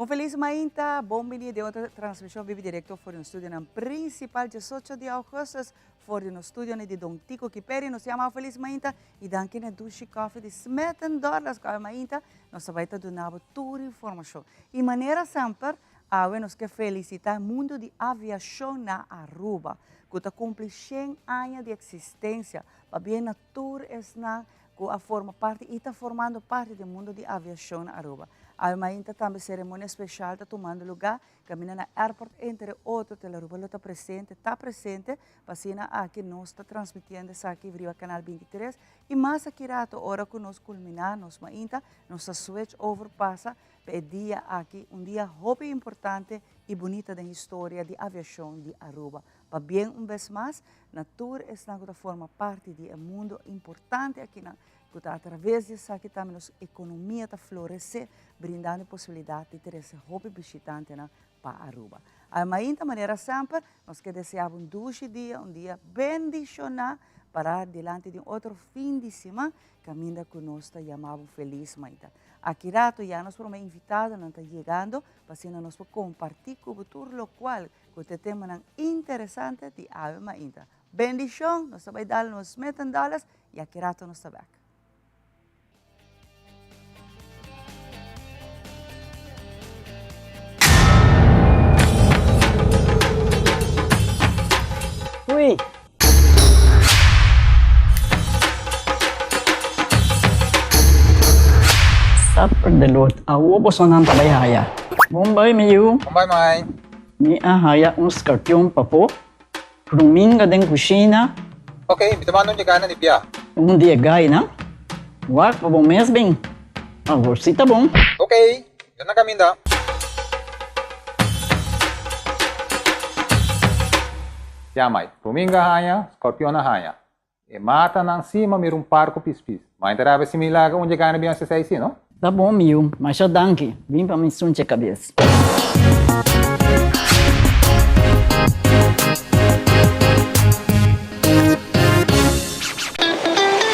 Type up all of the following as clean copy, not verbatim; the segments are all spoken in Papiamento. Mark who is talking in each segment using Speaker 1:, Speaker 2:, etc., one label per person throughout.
Speaker 1: Un felis mainta, bon bini den otro transmishon bibi direkto for di nos studionan prinsipal diesocho di augustus for di nos studionan di Don Tico Kiperi. Nos yama felis mainta i danki na dushi kòfi di Smith and Dorlas ku awe mainta nos ta bai ta duna bo tur informashon. I manera semper awe nos ke felisitá mundu di aviashon na Aruba ku ta kumpli shen aña di eksistensia. Pabia na tur esnan cu a forma parti y ta formando parti den mundo di aviacion na Aruba. Awe mainta tambe ceremonia special ta tumando lugar caminda na airport entre otro Telaruba lo ta presente ta presente pa asina aki nos ta transmitiendo esaki riba canal 23 y mas aki rato ora cu nos culmina nos mainta nos ta switch over pasa pa e dia aki un dia hopi importante y bunita den historia di aviacion di Aruba. Pabien un bes mas na tur esnan ku ta forma parti di e mundo importante akinan, ku ta atraves di esaki tambe nos ekonomia ta floresé, brindando e posibilidat di trese hopi bishitantenan pa Aruba. Almainta manera semper, nos ke deseá bo un dushi dia, un dia bendishoná, pará dilanti di un otro fin di siman, kaminda ku nos ta yama bo felis mainta. Aki rato ya nos promé invitadonan ta yegando, pa asina nos por kompartí ku bo tur lokual Cu ta temanan interesante di awe mainta. Bendicion! Nos ta bay dal nos Smith and Dollars y aki rato nos ta bek.
Speaker 2: Hui! Supper de lot. Awo bosonan ta bai haya. Bon bai mi yu.
Speaker 3: Bon bai mai.
Speaker 2: Mi a haya un scorpion papo. Ruminga den cushina.
Speaker 3: Ok, mi ta manda un dje na di bia.
Speaker 2: Un di e gainan. Wak pa bo mes bin. Awor si ta bon.
Speaker 3: Ok, mi ta na caminda. Ya mai, Ruminga haña, Scorpion a haña. E matanan si ma mira un par ku pispis. Ma e ta rabia si mi laga un dje gana bin hasi esei si, no?
Speaker 2: Ta bon mi yu, masha danki. Bin pa mi sunche kabes.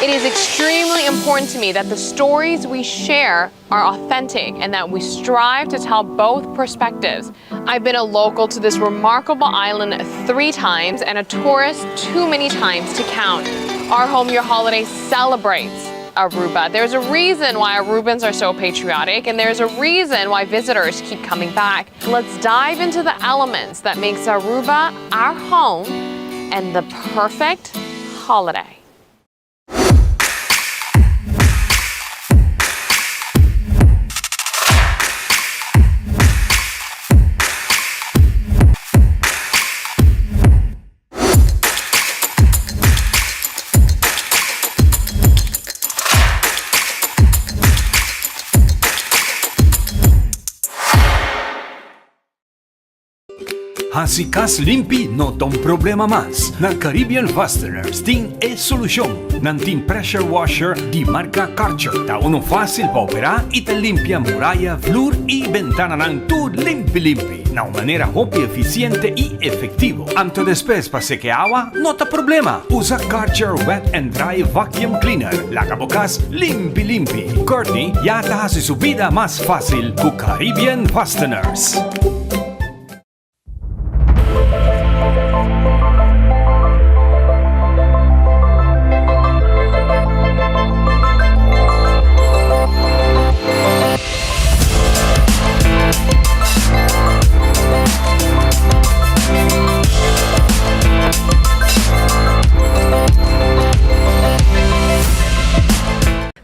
Speaker 4: It is extremely important to me that the stories we share are authentic and that we strive to tell both perspectives. I've been a local to this remarkable island three times and a tourist too many times to count. Our Home Your Holiday celebrates Aruba. There's a reason why Arubans are so patriotic and there's a reason why visitors keep coming back. Let's dive into the elements that makes Aruba our home and the perfect holiday.
Speaker 5: Hasi kas limpi no ta un problema mas. Na Caribbean Fasteners tin e solushon. Nan tin pressure washer di marka Karcher. Ta uno fásil pa operá i ta limpia muraya, flur i bentananan tur limpi limpi na un manera hopi efisiente i efektivo. Anto despues pa seke awa no ta problema. Usa Karcher Wet and Dry Vacuum Cleaner. Laga bo kas limpi limpi. Courtney ya ta hasi su bida mas fásil ku Caribbean Fasteners.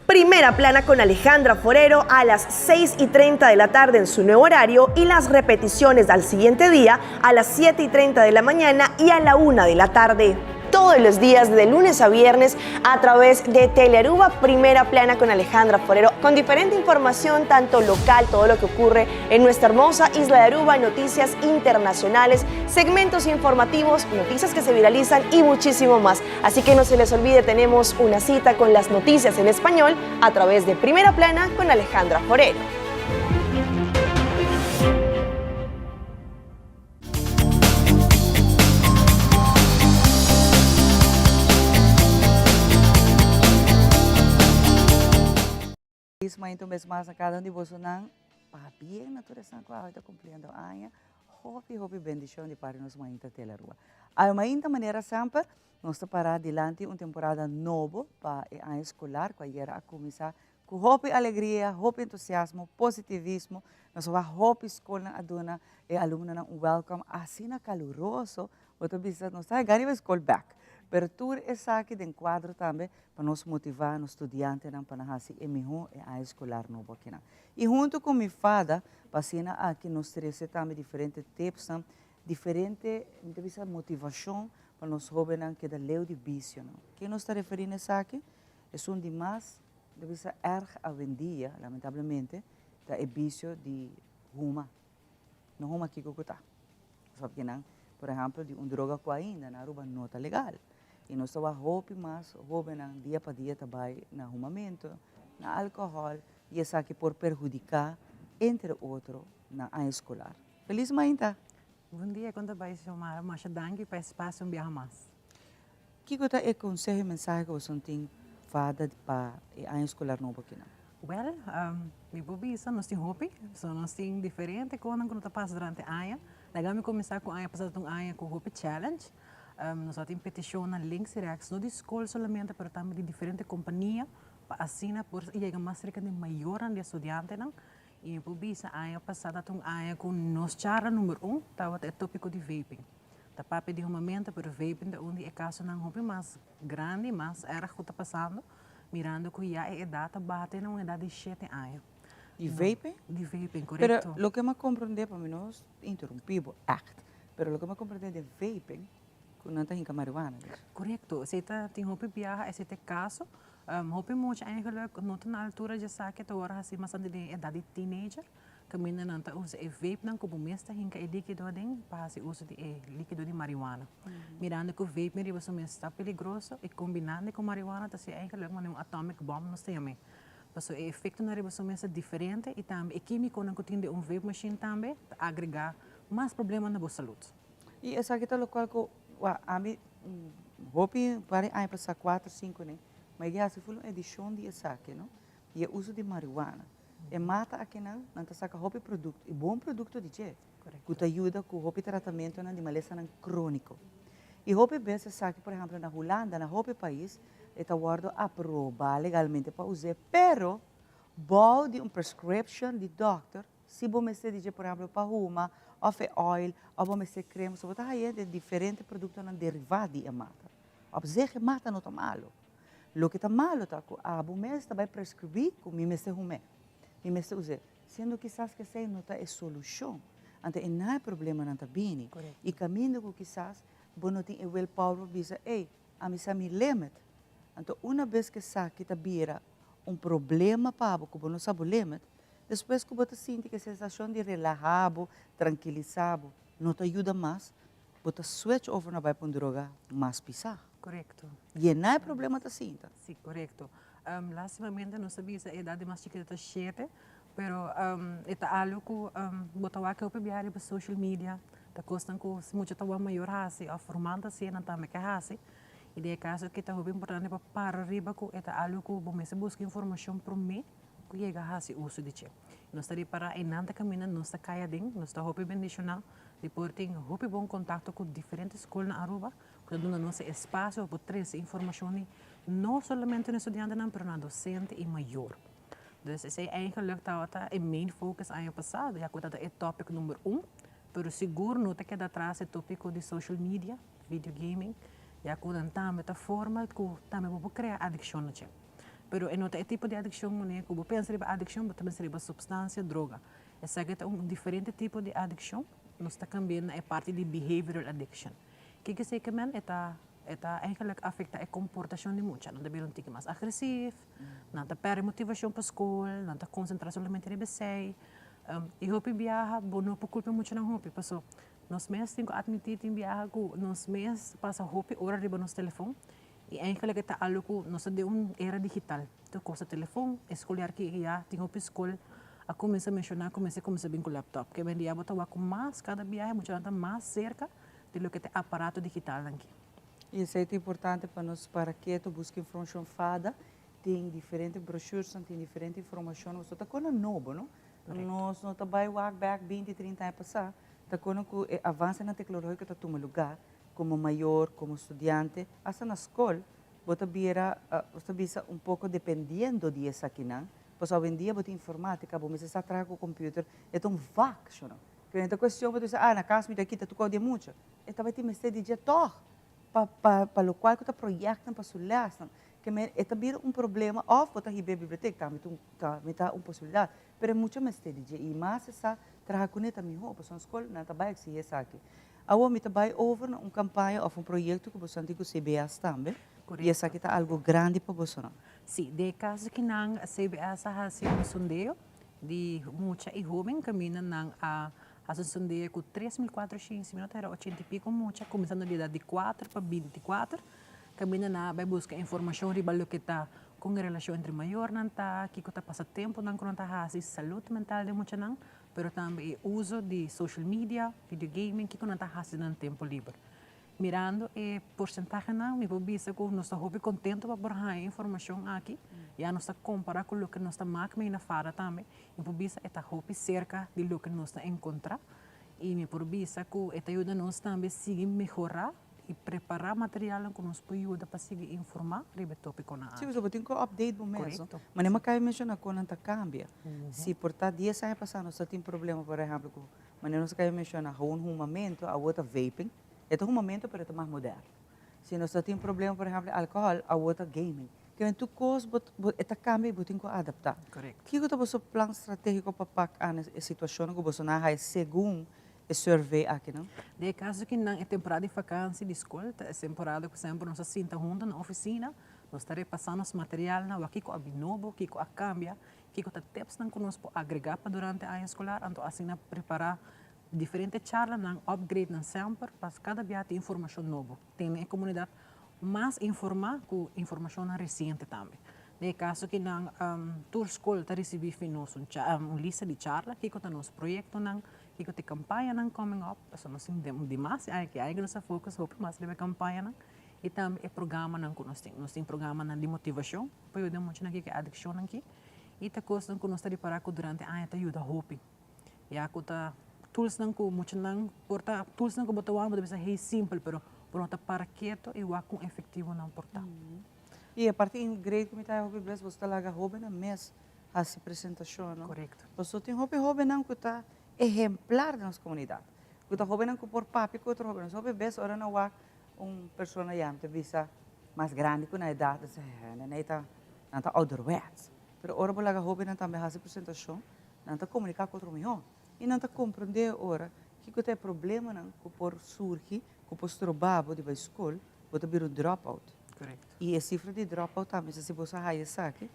Speaker 6: Primera Plana con Alejandra Forero a las 6 y 30 de la tarde en su nuevo horario y las repeticiones al siguiente día a las 7 y 30 de la mañana y a la 1 de la tarde. Todos los días de lunes a viernes a través de Telearuba Primera Plana con Alejandra Forero, con diferente información tanto local, todo lo que ocurre en nuestra hermosa isla de Aruba, noticias internacionales, segmentos informativos, noticias que se viralizan y muchísimo más. Así que no se les olvide, tenemos una cita con las noticias en español a través de Primera Plana con Alejandra Forero.
Speaker 1: Feliz mainta un bes mas na cada un di bosonan. Pabien na tur esnan ku awe ta kumpliendo aña. Hopi hopi bendishon di parti nos Mainta Telearuba. Awe mainta manera semper nos ta para dilanti un temporada nobo pa e aña eskolar ku ayera a kuminsá ku hopi alegria, hopi entusiasmo, positivismo. Nos a wak hopi skolnan a duna e alumnonan un welcome asina kaluroso. Bo ta bisa nos ta gana riba e skol bek. Pero tur esaki den kuadro tambe pa nos motivá nos studiantenan pa nan hasi e mihó e aña eskolar nobo akinan. I huntu ku mi fada pa asina aki nos trese tambe diferente tipsnan, diferente, mi ta bisa motivashon pa nos hóbennan keda leu di bisionan. Ke nos ta referí na esaki? Esun di mas, mi ta bisa erg awendia, lamentablemente, ta e bisio di huma. No huma kiko ku ta. Pasobra ki nan, por ehèmpel, di un droga ku ainda na Aruba no ta legal. I nos ta wak hopi mas hóbennan dia pa dia ta bai na humamentu, na alkohòl, i esaki por perhudiká, entre otro, nan aña eskolar. Felis mainta!
Speaker 7: Bon dia, kon ta bai Xiomara? Masha danki pa e spasio un biaha mas.
Speaker 1: Kiko ta e konseho i mensahe ku boso tin fada pa e aña eskolar nobo akinan?
Speaker 7: Wèl, mi por bisa nos tin hopi, so nos tin diferente kosnan ku no ta pasa durante aña. Laga mi kuminsá ku aña pasá ta un aña ku hopi challenge. Nos a tin petishonnan links i rèks, no di skol solamente pero tambe di diferente kompania pa asina por yega mas serka di mayornan di e studiantenan. I mi por bisa aña pasá ta un aña ku nos charla number un tabata e tópiko di vaping. Ta papia di humamento pero vaping ta un di e kasonan hopi mas grandi, mas erg ku ta pasando, mirando ku ya e edat ta baha te na un edat di shete aña.
Speaker 1: Di vaping?
Speaker 7: Di vaping, korekto.
Speaker 1: Pero loke mi a komprondé, pa mi no interumpí bo ègt, pero loke mi a komprondé den vaping, ku nan ta hinka marihuana dus.
Speaker 7: Korekto, esei ta tin hopi biaha, esei ta e kaso. Hopi mucha eigenlijk no ta na altura dje esaki, ta wòrdu hasi mas antes den edat di teenager. Kaminda nan ta usa e vape-nan ku bo mes ta hinka e likido aden pa hasi uso di e likido di marihuana. Mirando ku vape riba su mes ta peligroso i kombinando ku marihuana ta siña eigenlijk manera un atomic bomb nos ta yam'é. Pasobra e efektonan riba su mes ta diferente i tambe e kimikonan ku tin den un vape machine tambe ta agregá mas problema na bo salud.
Speaker 1: I esaki ta lokual ku ami hopi varios aña pasá, kuater, sinku ne, mi a hasi ful un edishon di esaki no, di e uso di marihuana. E mata akinan, nan ta saka hopi produkto, i bon produkto di dje, ku ta yuda ku hopi tratamentonan di malesanan króniko. I hopi bes esaki, por ehèmpel na Hulanda, na hopi pais, e ta wòrdu aprobá legalmente pa us'é, pero bou di un prescription di dòkter, si bo mester di dje, por ehèmpel, pa huma, òf e oil, òf bo mester krema, so bo ta hañ'é den diferente produktonan derivá di e mata. Op zich e mata no ta malu. Loke ta malu ta ku abo mes ta bai preskribí ku mi mester hum'é, mi mester us'é, siendo kisas ku esei no ta e solushon. Anto e nan e problemanan ta bini. I kaminda ku kisas bo no tin e willpower pa bisa, ey, ami sa mi limit. Anto una bes ku esaki ta bira un problema pa bo ku bo no sa bo limit, despues ku bo ta sinti ku e sensashon di relahá bo, trankilisá bo, no ta yuda mas, Bo ta switch over na bai pa un droga mas pisá.
Speaker 7: Korekto.
Speaker 1: Yená e problema ta sinta.
Speaker 7: Si, korekto. Lastimamente nos ta bisa e edat di mas chikito ta shete, pero e ta algu ku bo ta wak hopi biaha riba social media, ta kosnan ku si mucha ta wak mayor hasi òf ruman ta hasi nan tambe ke hasi. I den e kaso aki ta hopi importante pa para riba ku e ta algu ku bo mester buska informashon promé ku yega hasi uso di dje. Nos ta ripará einan ta kaminda nos ta kai aden, nos ta hopi bendishoná di por tin hopi bon kontakto ku diferente skol na Aruba ku ta duna nos e espasio pa por trese informashon di no solamente na estudiantenan pero na dosente i mayor. Dus esei eigenlik tabata e main focus aña pasado ya ku tabata e topic number un, pero sigur no ta keda atras e topiko di social media, video gaming, ya ku nan tambe ta forma ku tambe bo por krea adikshon na dje. Pero e no ta e tipo di adikshon manera ku bo pensa riba adikshon bo ta pensa riba supstansia, droga. Esaki ta un diferente tipo di adikshon, nos ta kambia na e parti di behavioral addiction. Kiko esei ke men? E ta e ta eigenlijk afekta e komportashon di mucha. Nan ta bira un tiki mas agresief, nan ta pèrdè motivashon pa skol, nan ta konsentrá solamente riba esei. I hopi biaha bo no por kulpa e muchanan hopi, paso nos mes tin ku atmití tin biaha ku nos mes ta pasa hopi ora riba nos telefon i eigenlijk e ta algu ku nos ta den un era digital. Tur kos ta telefon, e skoliar ki ya tin hopi skol a kuminsá menshoná ku mester kuminsá bin ku laptop. Ke bendia bo ta wak ku mas kada biahe muchanan ta mas serka di loke ta e aparato digitalnan aki.
Speaker 1: I esei ta importante pa nos para ketu buska informashon fada. Tin diferente brochuresnan, tin diferente informashon. Boso ta kona nobo, no? Nos no ta bai wak bek 20, 30 aña pasá, ta kono ku e avansenan teknológiko ta tuma lugá, komo mayor, komo studiante, asta na skol, bo ta bira, bo ta bisa un poko dependiendo di esakinan, pasobra awendia bo tin informátika, bo mester sa traha ku computer, e ta un vak, sho no. Ke no ta kuestion bo ta bisa, ah, na kas mi ta kita tur kos di e mucha. E ta bai tin mester di dje tòg pa pa pa lokual ku ta proyèktnan pa su lèsnan. Ke men e ta bira un problema òf bo ta hib'é bibliotek tambe ta un tambe ta un posibilidat. Pero e mucha mester di dje i mas e sa traha kuné ta mihó pasobra na skol nan ta bai eksihí esaki. Awor mi ta bai over na un kampaña òf un proyekto ku boso a tin ku CBS tambe i esaki ta algu grandi pa bosonan.
Speaker 7: Sí, den e kaso ki nan CBS a hasi un sondeo di mucha i hóben kaminda nan a hasi un sondeo ku 3400, si mi no ta era ochenta i piko mucha kuminsando di edat di kuater pa 24 kaminda nan a bai buska informashon riba loke ta kon e relashon entre mayornan ta, kiko ta pasatempunan ku nan ta hasi, salud mental di muchanan, pero tambe e uso di social media, video gaming, kiko nan ta hasi den nan tempu liber. Mirando e porsentahenan mi por bisa ku nos ta hopi kontentu pa por haña e informashon aki, ya nos ta kompará ku loke nos ta mak mei na fada tambe, mi por bisa e ta hopi serka di loke nos ta enkontrá i mi por bisa ku e ta yuda nos tambe sigui mehorá i prepará materialnan ku nos por yuda pa sigui informá riba e tópikonan
Speaker 1: aki. Sí, pasobra bo tin ku update bo mes, no? Manera mi a kaba menshoná kon nan ta kambia. Si por ta dies aña pasá nos ta tin problema, por ehèmpel, ku manera nos a kaba menshoná, gewoon humamentu, awor ta vaping. E ta humamentu pero e ta mas moderno. Si nos ta tin problema, por ehèmpel, alkohòl, awor ta gaming. Ke men tur kos bo bo e ta kambia i bo tin ku adaptá. Kiko ta boso plan stratégiko pa pak an e situashonnan ku boso nan a haya segun e survey akinan?
Speaker 7: Den e kaso ki nan e temporada di fakansi di skol ta e temporada ku semper nos ta sinta huntu na ofisina, nos ta repasá nos materialnan, wak kiko a bin nobo, kiko a kambia, kiko ta tipsnan ku nos por agregá pa durante aña eskolar, anto asina prepará diferente charlanan, upgradenan semper pa kada bia tin informashon nobo. Tene e komunidat mas informá ku informashonnan resiente tambe. Den e kaso ki nan tur skol ta risibí fi nos un un lista di charla kiko ta nos proyektonan, kiko ta e kampañanan coming up, pasobra nos tin dimas aña ki aña ku nos a focus hopi mas riba e kampañanan i tambe e programanan ku nos tin. Nos tin programanan di motivashon pa yuda muchanan ki ke adikshonnan aki i ta kosnan ku nos ta ripará ku durante aña ta yuda hopi. Ya ku ta toolsnan ku muchanan por ta toolsnan ku bo ta wak bo ta bisa hey simpel pero bo no ta para keto i wak kon efektivo nan por ta.
Speaker 1: I e parti great ku mi ta hopi bes boso ta laga hobennan mes hasi presentashon no?
Speaker 7: Korekto.
Speaker 1: Pasobra tin hopi hobennan ku ta ehemplar den nos komunidat, ku ta hobennan ku por papia ku otro hobennan. Hopi bes ora nan wak un persona ya mi ta bisa mas grandi ku nan edat nan ta bisa nan ei ta nan ta ouderwets. Pero ora bo laga hobennan tambe hasi presentashon Nan ta komuniká ku otro mihó i nan ta komprondé ora kiko ta e problemanan ku por surgi, ku por stroba bo di bai skol, bo ta bira un dropout. I e sifra di dropout tambe, si boso a haya esaki,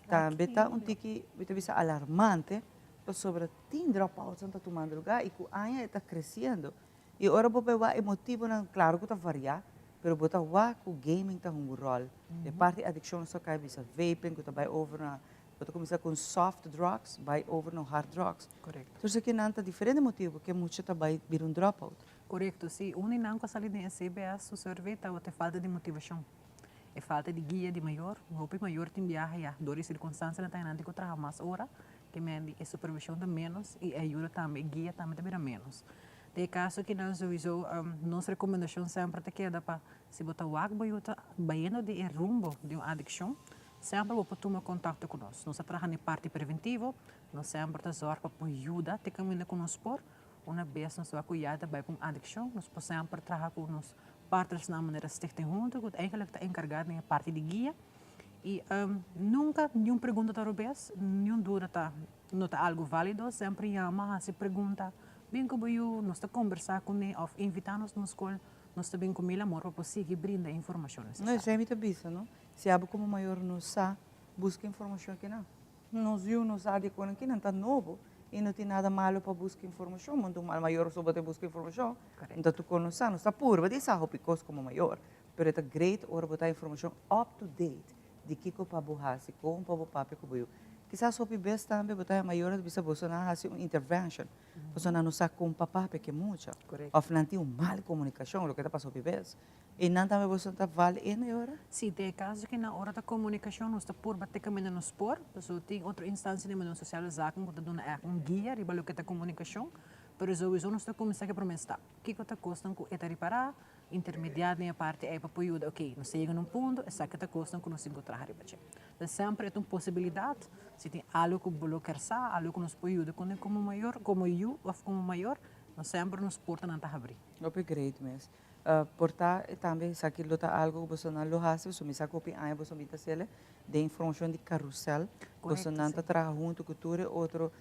Speaker 1: tambe ta un tiki, mi ta bisa alarmante, pasobra tin dropoutsnan ta tumando lugá i ku aña e ta kresiendo. I ora bo bai wak e motibonan, klaro ku ta variá, pero bo ta wak ku gaming ta hunga un ròl. E parti adikshon nos ta kai bisa vaping ku ta bai over na Bo ta kuminsá ku soft drugs, bai over na hard drugs.
Speaker 7: Korekto.
Speaker 1: Tur esaki nan ta diferente motibu ku e mucha ta bai bira un dropout.
Speaker 7: Korekto, si. Un di nan ku a sali den e CBS su survey tabata e falta di motivashon, e falta di guia di mayor. Hopi mayor tin biaha ya dor di sirkunstansianan ta nan tin ku traha mas ora, ke men di e supervishon ta ménos i e ayuda tambe, e guia tambe ta bira ménos. Den e kaso aki nan souiso nos rekomendashon semper ta keda pa si bo ta wak bo yu ta bayendo di e rumbo di un adikshon, Semper bo por tuma kontakto ku nos. Nos ta traha na e parti preventivo, nos semper ta zòrg pa por yuda te kaminda ku nos por. Una bes nos wak ku ya ta bai ku un adikshon, nos por semper traha ku nos partnersnan manera Stichting Hunto ku eigenlijk ta enkargá den e parti di guia. I nunka niun pregunta ta robes, niun duda ta no ta algu válido, semper yama, hasi pregunta, bin ku bo yu, nos ta kombersá kuné òf invitá nos na skol, nos ta bin ku mil amor pa por sigui brinda e informashon
Speaker 1: nesesario. No, esei mi ta bisa, no? Si abo komo mayor no sa, buska informashon akinan. Nos yu no sa di kon akinan ta nobo i no tin nada malo pa buska informashon. Monta un mal mayor so bo ta buska informashon, no ta tur kon nos sa. Nos ta purba di sa hopi kos komo mayor, pero e ta great ora bo ta informashon up to date di kiko pa bo hasi, kon pa bo papia ku bo yu. Kisas hopi bes tambe bo ta haña mayornan ta bisa boso nan a hasi un intervention, pasobra nan no sa kon pa papia ku e mucha òf nan tin un mal komunikashon, loke ta pasa hopi bes. I nan tambe boso ta val in e ora?
Speaker 7: Si, den e kaso ku nan ora ta komunikashon nos ta purba te kaminda nos por, pasobra tin otro instansianan den sociale zaken ku ta duna ègt un guia riba loke ta komunikashon, pero souiso nos ta kuminsá ku e promé stap. Kiko ta kosnan ku e ta ripará? Intermediá den e parti ei pa por yuda, ok, nos ta yega na un punto, esaki ta kosnan ku nos tin ku traha riba dje. Entonces semper e ta un posibilidat, si tin algu ku bo lo ker sa, algu ku nos por yuda kuné komo mayor, komo yu òf komo mayor, nos semper nos portanan ta habrí.
Speaker 1: Hopi great mes. Por ta tambe esaki lo ta algu ku bosonan lo hasi, pasobra mi sa ku hopi aña boso bin ta hasiel den formacion di Carrusel, bosonan ta traha huntu ku tur e otro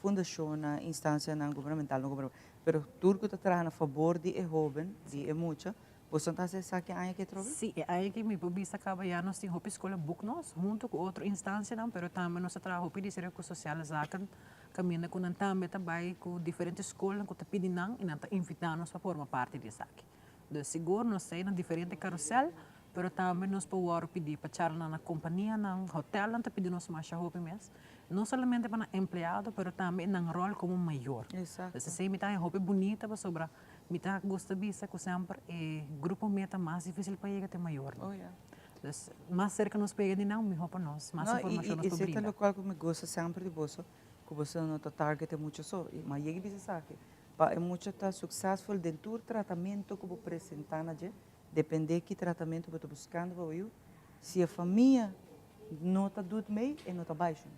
Speaker 1: fundashonnan, instancianan gubernamental, no gubernamental. Pero tur ku ta traha na fabor di e hoben, di e mucha, boso ta hasi esaki aña aki atrobe?
Speaker 7: Sí, e aña aki mi por bisa kaba ya nos tin hopi skola buk nos, huntu ku otro instansianan, pero tambe nos ta traha hopi di serio ku Sociale Zaken, kaminda ku nan tambe ta bai ku diferente skolnan ku ta pidi nan i nan ta invitá nos pa forma parti di esaki. Dus sigur nos ta na diferente karusèl, pero tambe nos por wòrdu pidí pa charla na kompanianan, hotèlnan ta pidi nos masha hopi mes, no solamente pa nan empleado, pero tambe nan ròl komo mayor. Dus esei mi ta haña hopi bunita pasobra mi ta gusta bisa ku semper e grupo meta mas difísil pa yega ta e mayornan. Dus mas serka nos pega di nan, mihó pa nos, mas informashon nos por
Speaker 1: brinda. I esei ta lokual ku mi gusta semper di boso, ku boso no ta target e mucha so, ma yega bisa esaki, Pa e mucha ta succesful den tur tratamento cu bo presenta na dje, depende ki tratamento bo ta buscando pa bo yu, si e famia no ta doet mee, e no ta bay shon.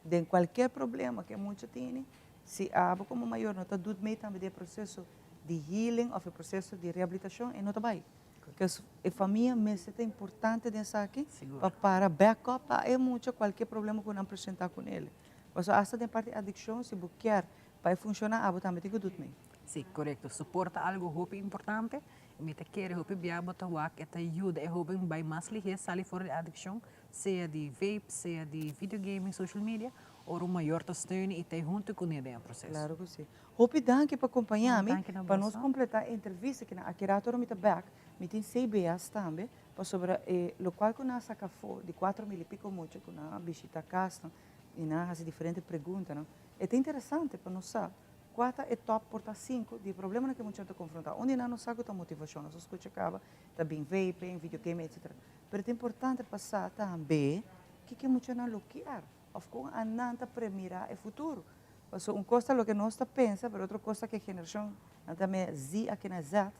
Speaker 1: Den cualkier problema cu e mucha tene, si abo como mayor no ta doet mee tambe den e proceso di healing of e proceso di rehabilitacion, e no ta bay. Because e famia mester ta importante den esaki pa para back up pa e mucha cualkier problema cu nan presenta cu nele. Pasobra hasta den parti adiccion, si bo kier Pa e funciona abo tambe tin cu dut mee.
Speaker 7: Si, corecto. Support ta algo hopi importante y mi ta kere hopi bia bo ta wak e ta yuda e hoben bay mas lihe sali for di adiccion, sea di vape, sea di video gaming, social media, ora un mayor ta steun y ta hunto cune den e proceso.
Speaker 1: Claro cu si. Hopi danki pa compaña mi pa nos completa e entrevista aki. Aki rato ora mi ta bek, mi tin CBS tambe, pasobra e locual cu nan a saca afo di 4000 y pico mucha cu nan a bishita casnan y nan a haci diferente preguntanan, E ta interesante pa nos sa kua ta e top por ta sinku di e problemanan ku e muchanan ta konfrontá. Un di nan nos sa ku ta motivashon, nos a skucha kaba ta bin vaping, videogame etcetera. Pero ta importante pa sa tambe kiko e muchanan lo kier òf kon a nan ta premirá e futuro. Pasobra un kos ta loke nos ta pensa, pero otro kos ta ku e generashon nan ta mea Z aki na Z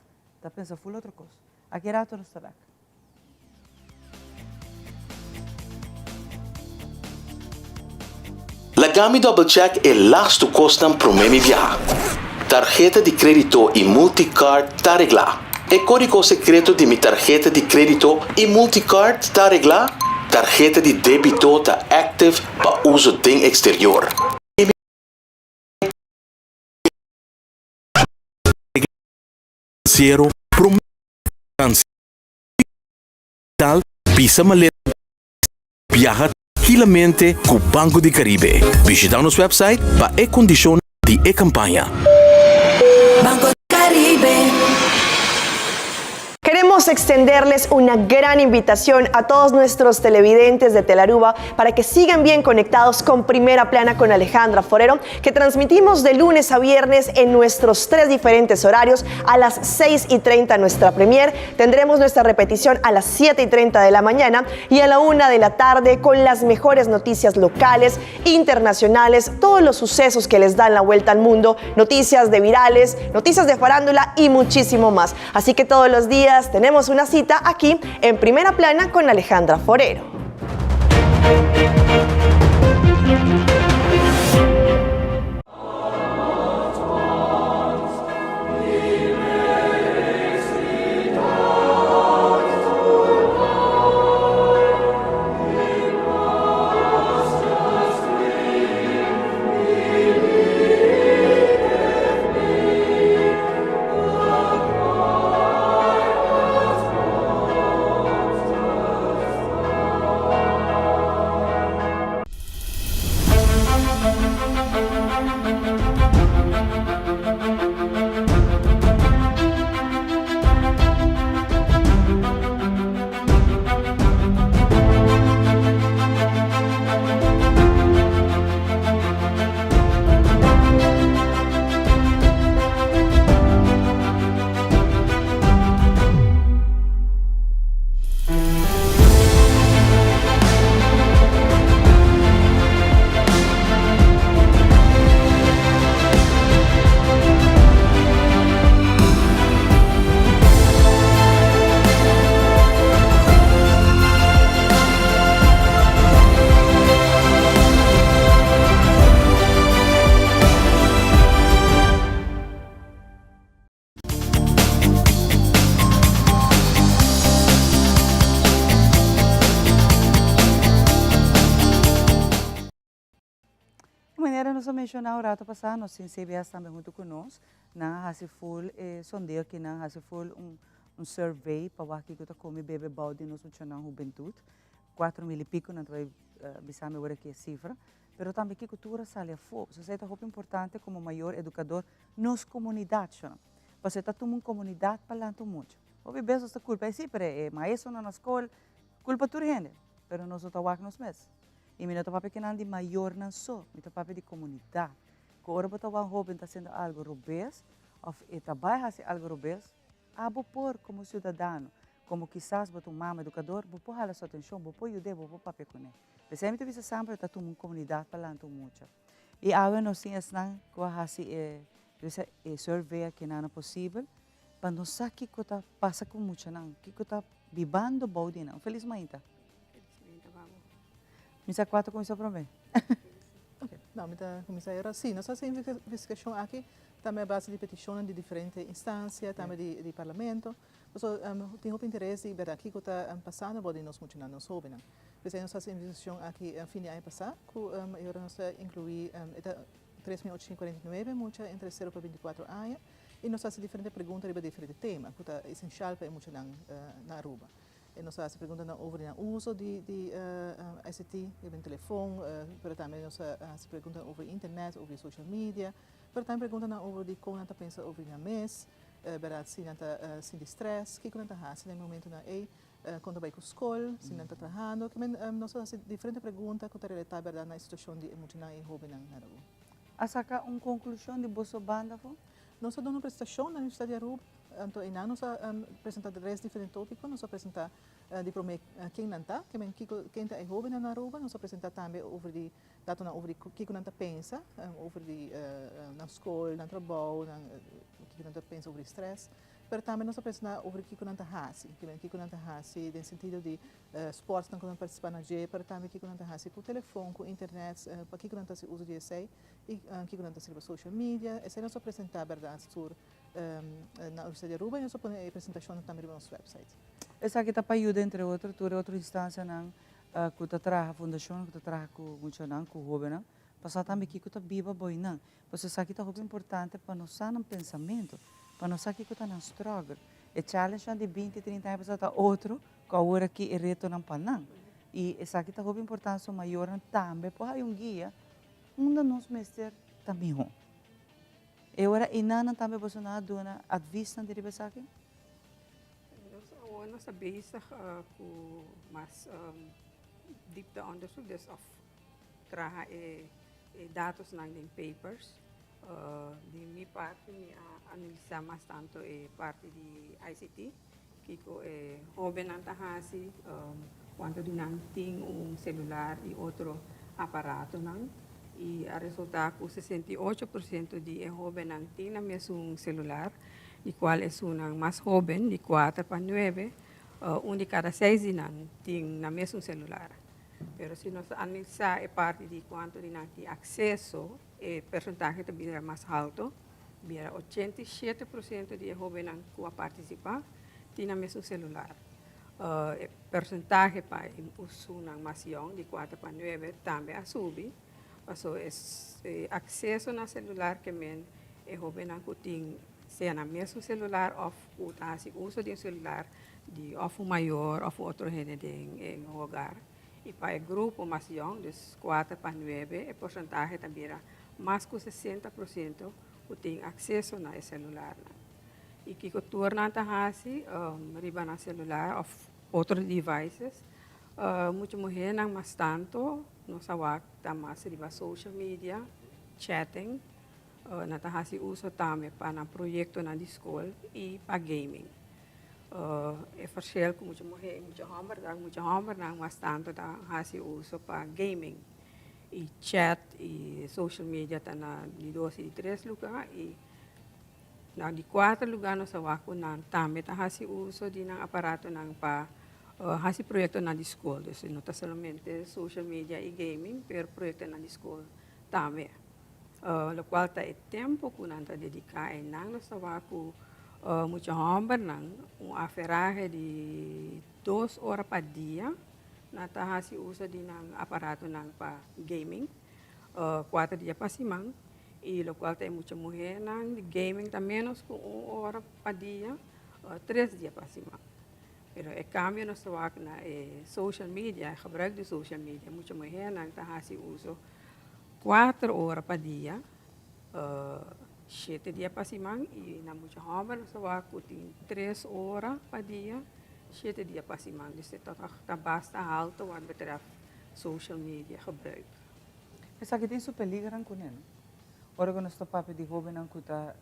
Speaker 1: ta pensa ful otro kos. Aki rato nos ta bek.
Speaker 8: Laga mi double check e lastu kosnan promé mi biaha. Tarheta di krédito i multicard ta reglá. E kódigo sekreto di mi tarheta di krédito i multicard ta reglá. Tarheta di débito ta active pa uso den eksterior. Financiero promé Tal bisa maleta biaha trankilamente ku Banco di Caribe. Bishita nos website pa e kondishonnan di e kampaña.
Speaker 6: Banco di Caribe. Queremos extenderles una gran invitación a todos nuestros televidentes de Telaruba para que sigan bien conectados con Primera Plana con Alejandra Forero, que transmitimos de lunes a viernes en nuestros tres diferentes horarios a las 6 y 30 nuestra premier. Tendremos nuestra repetición a las 7 y 30 de la mañana y a la 1 de la tarde con las mejores noticias locales, internacionales, todos los sucesos que les dan la vuelta al mundo, noticias de virales, noticias de farándula y muchísimo más. Así que todos los días tenemos una cita aquí en Primera Plana con Alejandra Forero.
Speaker 1: Manera nos a menshoná un rato pasá, nos tin CBS tambe huntu ku nos. Nan a hasi ful e sondeo aki, nan a hasi ful un un survey pa wak kiko ta kome bebe bou di nos muchanan hubentut. 4000 i piko nan ta bai bisa mi ora ki e sifra. Pero tambe kiko tur a sali afó. So esei ta hopi importante komo mayor, edukador, nos komunidat shon. Pasobra e ta tuma un komunidat pa lanta un mucha. Hopi bes nos ta kulpa, e si, pero e maestronan na skol, kulpa tur hende, pero nos no ta wak nos mes. I mi no ta papia kinan di mayornan so, mi ta papia di komunidat. Ku ora bo ta wak un hoben ta hasiendo algu robes òf e ta bai hasi algu robes, abo por komo siudadano, komo kisas bo ta un mama edukador, bo por hala su atenshon, bo por yud'é, bo por papia kuné. P'esei mi ta bisa semper ta tuma un komunidat pa lanta un mucha. I awe nos tin esnan ku a hasi e e survey akinan no posibel pa nos sa kiko ta pasa ku muchanan, kiko ta bibando bou di nan. Felis mainta.
Speaker 9: Felis mainta pa bo.
Speaker 1: Mi sa kua ta kuminsá promé.
Speaker 10: No, mi ta kuminsá e ora. Sí, nos a hasi investigashon aki tambe a base di petishonnan di diferente instansia, tambe di parlamento. Pasobra tin hopi interes di bèrdat kiko ta pasando bou di nos muchanan, nos hóbennan. P'esei nos a hasi investigashon aki fin di aña pasá ku e ora nos ta inkluí e ta 3849 mucha entre sero pa 24 aña i nos a hasi diferente pregunta riba diferente tema ku ta esenshal pa e muchanan na Aruba. E nos a hasi preguntanan over di nan uso di di ICT, riba nan telefon, pero tambe nos a hasi preguntanan over internet, over di social media, pero tambe preguntanan over di kon nan ta pensa over di nan mes, bèrdat si nan ta sinti strès, kiko nan ta hasi na e momentunan ei, kon ta bai ku skol, si nan ta trahando. Nos a hasi diferente pregunta ku ta relatá bèrdat na e situashon di e muchanan i hóbennan na Aruba.
Speaker 1: A saka un konklushon di boso banda afó?
Speaker 10: Nos a duna un presentashon na Universidat di Aruba, anto einan nos a presentá tres diferente tópiko. Nos a presentá di promé ken nan ta, ke men kiko ken ta e hóbennan na Aruba. Nos a presentá tambe over di datonan over di kiko nan ta pensa over di nan skol, nan trabou, nan kiko nan ta pensa over di strès. Pero tambe nos a presentá over di kiko nan ta hasi, ke men kiko nan ta hasi den sentido di sportnan ku nan partisipá na dje, pero tambe kiko nan ta hasi ku telefon, ku internet, pakiko nan ta hasi uso di esei. I kiko nan ta hasi riba social media. Esei nos a presentá bèrdat tur na Universidat di Aruba i nos a pone e presentashonnan tambe riba nos wèpsait.
Speaker 1: Esaki ta pa yuda entre otro tur e otro instansianan ku ta traha, fundashonnan ku ta traha ku muchanan, ku hóbennan, pa sa tambe kiko ta biba boi nan. Pasobra esaki ta hopi importante pa nos sa nan pensamentu, pa nos sa kiko ta nan struggle. E challengenan di binti, trinta aña pasá ta otro ku awor aki e retonan pa nan. I esaki ta hopi importante so mayornan tambe por haya un guia Unda nos mester ta mihó? E ora einanan tambe boso nan a duna advisnan di riba esaki?
Speaker 9: Nos awor nos ta bezig ku mas diepteonderzoek, dus of traha e datosnan den papers. Di mi parti mi a analisa mas tanto e parti di ICT, kiko e hóbennan ta hasi, kuantu di nan tin un selular i otro aparatonan. I a resultá ku 68% di e hóbennan tin nan mesun selular, di kual esunnan mas hóben, di kuater pa nuebe, un di kada seis di nan tin nan mesun selular. Pero si nos analisá e parti di kuantu di nan tin akseso, e persentahe ta bira mas halto. Bira 87% di e hóbennan ku a partisipá tin nan mesun selular. E persentahe pa e usunan mas yòn, di kuater pa nuebe, tambe a subi. Pasobra e akseso na selular ke men e hóbennan ku tin sea nan mesun selular òf ku ta hasi uso di un selular di òf un mayor òf un otro hende den e hogar. I pa e grupo mas yòn, dus kuater pa nuebe, e porsentahe ta bira mas ku 60% ku tin akseso na e selularnan. I kiko tur nan ta hasi riba nan selular òf otro devices? Mucha muhénan mas tantu nos a wak ta mas riba social media, chatting, nan ta hasi uso tambe pa nan proyektonan di skol i pa gaming. E verschil ku mucha muhé i mucha hòmber ta, mucha hòmbernan mas tantu ta hasi uso pa gaming i chat i social media ta na di dos i di tres lugá i na di kuater lugá nos a wak ku nan tambe ta hasi uso di nan aparatonan pa hasi proyektonan di skol. Dus no ta solamente social media i gaming pero proyektonan di skol tambe. Lokual ta e tempu ku nan ta dediká einan nos ta wak ku mucha hòmbernan un aferahe di 2 ora pa dia nan ta hasi uso di nan aparatonan pa gaming. Kuater dia pa siman y locual ta e mucha muhernan di gaming ta menos cu un ora pa dia, tres dia pa siman. Pero e cambio nos ta wak na e social media, e gebruik di social media, mucha muhernan ta haci uso kuater ora pa dia, shete dia pa siman y na mucha homber nos ta wak cu tin tres ora pa dia, shete dia pa siman. Dus e ta basta halto wat betreft social media gebruik.
Speaker 1: Esaki tin su peligernan kuné, no? Ora ku nos ta papia di hóbennan ku ta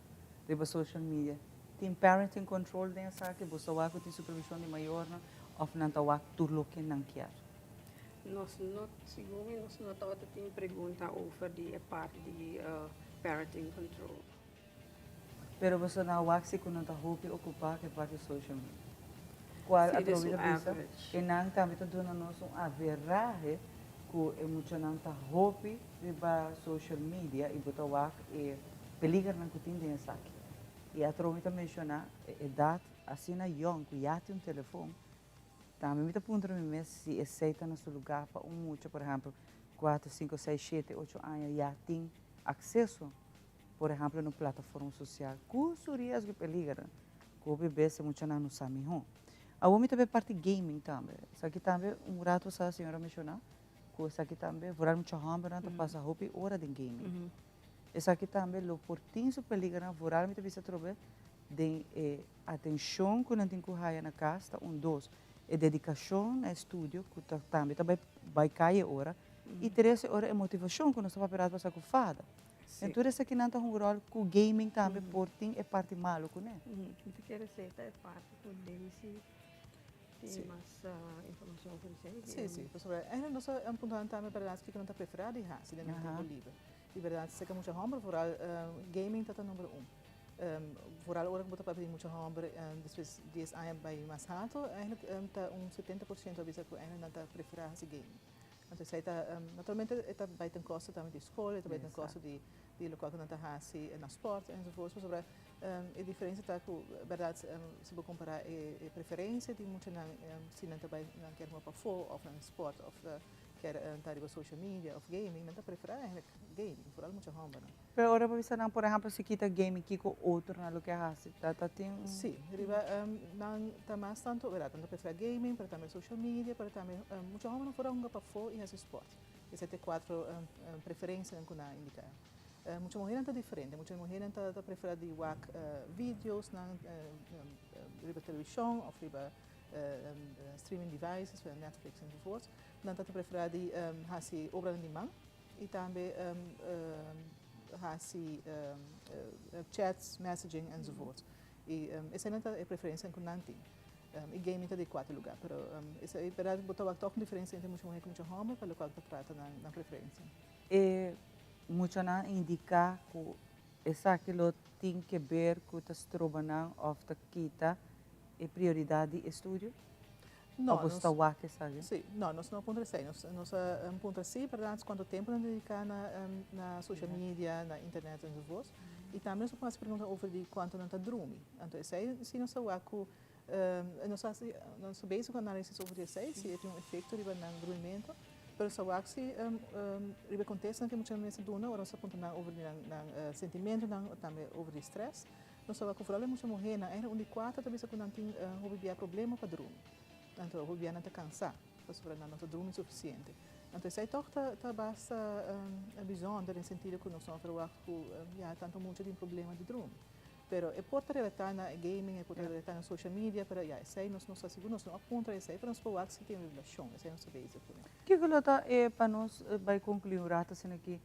Speaker 1: riba social media, tin parenting control den esaki? Bo sa wak ku tin supervishon di mayornan òf nan ta wak tur loke nan kier?
Speaker 9: Nos no, segun mi, nos no tabata tin pregunta over di e parti di parenting control.
Speaker 1: Pero boso na wak si ku nan ta hopi okupá ku e parti social media. Kual
Speaker 9: Sí,
Speaker 1: atrobe
Speaker 9: un
Speaker 1: ta bisa
Speaker 9: average.
Speaker 1: e nan tambe ta duna nos un averahe ku e muchanan ta hopi riba social media i bo ta wak e peligernan ku tin den esaki. I atrobe ta menshoná e edat asina yòn ku ya tin un telefon, tambe mi ta puntra mi mes si esei ta na su lugá pa un mucha, por ehèmpel, kuater, sinku, seis, shete, ocho aña ya tin akseso Por ehempel en un plataforma social cu su riesgo y peligernan cu hopi bes e muchanan no sa miho. Awor mi ta bay parti gaming tambe. Esaki tambe un rato sa señora menciona cu esaki tambe vooral mucha hombernan ta pasa hopi ora den gaming. Esaki tambe lo por tin su peligernan vooral mi ta bisa atrobe den e atencion cu nan tin cu haya na cas ta un dos e dedicacion na estudio cu ta tambe ta bay cay e ora y tres e ora e motivacion cu nos ta papia rato pasa cu fada. En tur esakinan ta hunga ròl ku gaming tambe por tin e parti malu kuné.
Speaker 9: Mi ta kere esei ta e parti ku Daisy tin mas informashon over esei.
Speaker 10: Sí, sí, pasobra eigenlijk nos a puntra nan tambe bèrdat kiko nan ta preferá di hasi den nan tempu liber. I bèrdat seka mucha hòmber vooral gaming ta ta number un. Vooral ora ku bo ta papia di mucha hòmber despues dies aña bai mas haltu eigenlijk ta un 70% a bisa ku eigenlijk nan ta preferá hasi gaming. Anto esei ta, naturalmente e ta bai ten kosto tambe di skol, e ta bai ten kosto di di lokual ku nan ta hasi na spòrt enzovoorts, pasobra e diferensia ta ku bèrdat si bo kompará e e preferensia di muchanan si nan ta bai nan kier hunga pafó òf nan spòrt òf kier ta riba social media òf gaming, nan ta preferá eigenlijk gaming, foral mucha hòmbernan.
Speaker 1: Pero ora bo bisa nan por ehempel si kita gaming kiko otro nan lo ke hasi? Ta ta tin un.
Speaker 10: Sí, riba nan ta mas tanto, wera, nan ta preferá gaming, pero tambe social media, pero tambe mucha hòmber nan for a hunga pafó i hasi spòrt. Esei ta e kuatro preferensianan ku nan a indiká. Mucha muhernan ta diferente, mucha muhernan ta ta preferá di wak videos nan riba televishon òf riba streaming devices, Netflix enzovoorts. Nan ta ta preferá di hasi obranan di man. I tambe hasi chats, messaging enzovoort. I eseinan ta e preferensianan ku nan tin. I gaming ta di kuater lugá, pero esei bèrdat bo ta wak tòg un diferensia entre mucha muhé ku mucha hòmber pa lokual ta trata nan preferensia.
Speaker 1: E muchanan indiká ku esaki lo tin ke ber ku ta stroba nan òf ta kita e prioridat di estudio?
Speaker 10: No,
Speaker 1: Of bo
Speaker 10: nos,
Speaker 1: ta wak esaki?
Speaker 10: Sí, no, nos no a puntra esei. Nos, nos a puntra sí, berdad, cuanto tempo nan dedica na, na social media, na internet enzovoorts. Y tambe nos a hasi pregunta over di cuanto nan ta drumi. Anto esei sí nos a wak cu, nos a hasi, nos ta bezig cu análisis over di esei, si e tin un efecto riba nan drumimento. Pero nos a wak si riba e contestanan cu e muchanan mester duna ora nos a puntra nan over di nan, nan sentimentonan, tambe over di stress. Nos ta wak ku foral e mucha muhénan, eigenlijk un di kuater ta bisa ku nan tin hopi bia problema pa drumi. Anto hopi bia nan ta kansá pasobra nan no ta drumi sufisiente. Anto esei tòg ta ta basta bizonder den sentido ku nos no a ferwagt ku ya tantu mucha tin problema di drumi. Pero e por ta relatá na e gaming, e por ta relatá na social media, pero ya esei nos no sa sigur, nos no a puntra esei, pero nos por wak si tin relashon, esei nos ta bezig kuné.
Speaker 1: Kiko lo ta e pa nos bai konkluí un rato asina aki?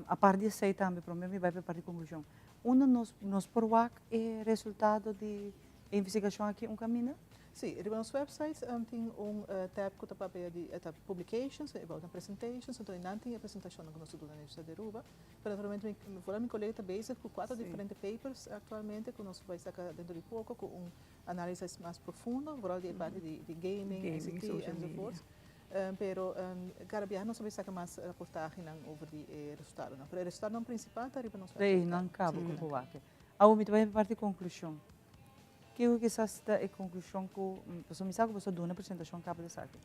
Speaker 1: Apart di esei tambe promé mi bai pa e parti konklushon. Unda nos nos por wak e resultado di e investigashon aki un kaminda?
Speaker 10: Sí, riba nos website tin un tab ku ta papia di e ta publications, about nan presentations, anto nan tin e presentashonnan ku nos ta duna na Universidat di Aruba. Pero naturalmente mi foral mi kolega ta bezig ku kuater diferente papers aktualmente ku nos bai saka dentro di poko ku un analisis mas profundo, foral di e parti di gaming, ICT enzovoorts. Pero kada biaha nos ta bai saka mas raportahenan over di e resultadonan. Pero e resultadonan prinsipal ta riba nos website.
Speaker 1: Ei nan kaba ku por wak. Awor mi ta bai parti konklushon. Kiko kisas ta e konklushon ku, pasobra mi sa ku boso a duna presentashon kaba di esaki.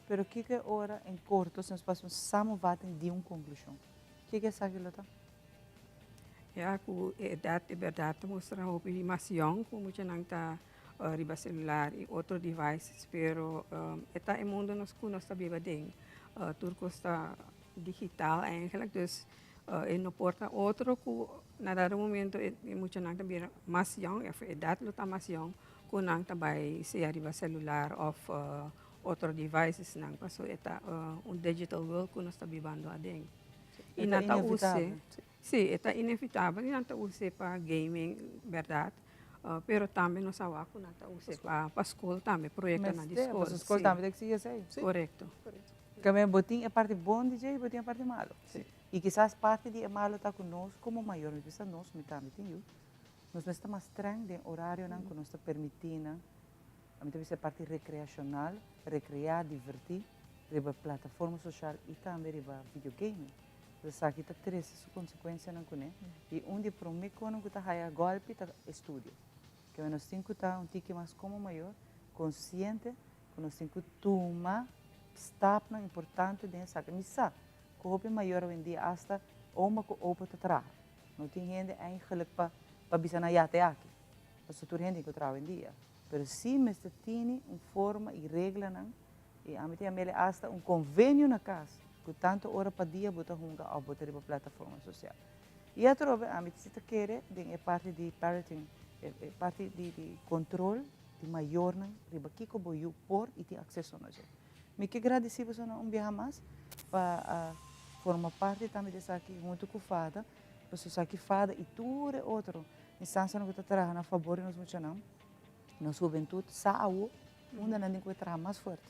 Speaker 1: Pero kiko e ora en korto si nos pasa un samenvatting di un konklushon? Kiko esaki lo ta?
Speaker 9: Ya ku e edat e bèrdat ta mustra hopi mas yòn ku muchanan ta riba selular i otro devices pero e ta e mundo nos ku nos ta biba den. Tur kos ta digital eigenlijk dus e no por ta otro ku na dado momento e muchanan ta bira mas yòn òf e edat lo ta mas yòn ku nan ta bai sea riba selular òf otro devicesnan pasobra e ta un digital world ku nos ta bibando aden.
Speaker 1: E ta inevitabel.
Speaker 9: Sí, e ta inevitabel i nan ta us'é pa gaming, bèrdat, pero tambe nos a wak ku nan ta us'é pa skol tambe, proyektonan di skol.
Speaker 1: Mester, pasobra skol tambe ta eksigi esei.
Speaker 9: Korekto.
Speaker 1: Kambia bo tin e parti bon di dje i bo tin e parti malu. I kisas parti di e malu ta ku nos komo mayor, mi bisa nos, mi tambe tin yu, nos mester ta mas strèng den orarionan ku nos ta permití nan, mi ta bisa e parti rekreashonal, rekreá, divertí riba plataforma soshal i tambe riba videogaming. Esaki ta trese su konsekuensianan kuné i un di e promé konan ku ta haya gòlpi ta e studio. Keme nos tin ku ta un tiki mas komo mayor, konsiente ku nos tin ku tuma stapnan importante den esaki. Mi sa ku hopi mayor awendia asta oma ku opa ta traha. No tin hende eigenlijk pa pa bisa nan ya te aki. Pasobra tur hende tin ku traha awendia. Pero si mester tini un forma i reglanan i ami ta yam'el asta un konvenio na kas ku tantu ora pa dia bo ta hunga òf bo ta riba plataforma sosial. I atrobe ami si ta kere den e parti di parenting, e parti di kontrol di mayornan riba kiko bo yu por i tin akseso na dje. Mi ke gradisí bosonan un biaha mas pa a forma parti tambe di esaki huntu ku fada, pasobra esaki fada i tur e otro instansianan ku ta traha na fabor di nos muchanan, nos hubentut sa awo unda nan tin ku traha mas fuerte.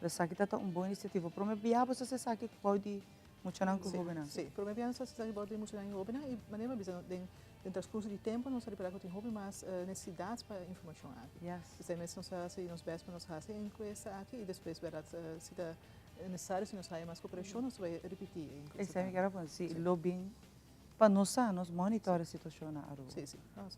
Speaker 1: Esaki ta ta un bon inisiativa. Prome bia boso hasi esaki bou di muchanan ku hobennan?
Speaker 10: Sí, prome bia nos hasi esaki bou di muchanan i hobennan i manera mi a bisa den Den transcurso di tempo nos a ripara cu tin hopi mas necesidad pa e informacion aki. Esey mes nos a haci nos best pa nos haci e encuesta aki y despues berdad si ta necesario si nos haya mas cooperacion nos ta bay ripiti e encuesta.
Speaker 1: Esey mi kier a pone, si lo bin pa nos sa, nos monitor e situacion na Aruba.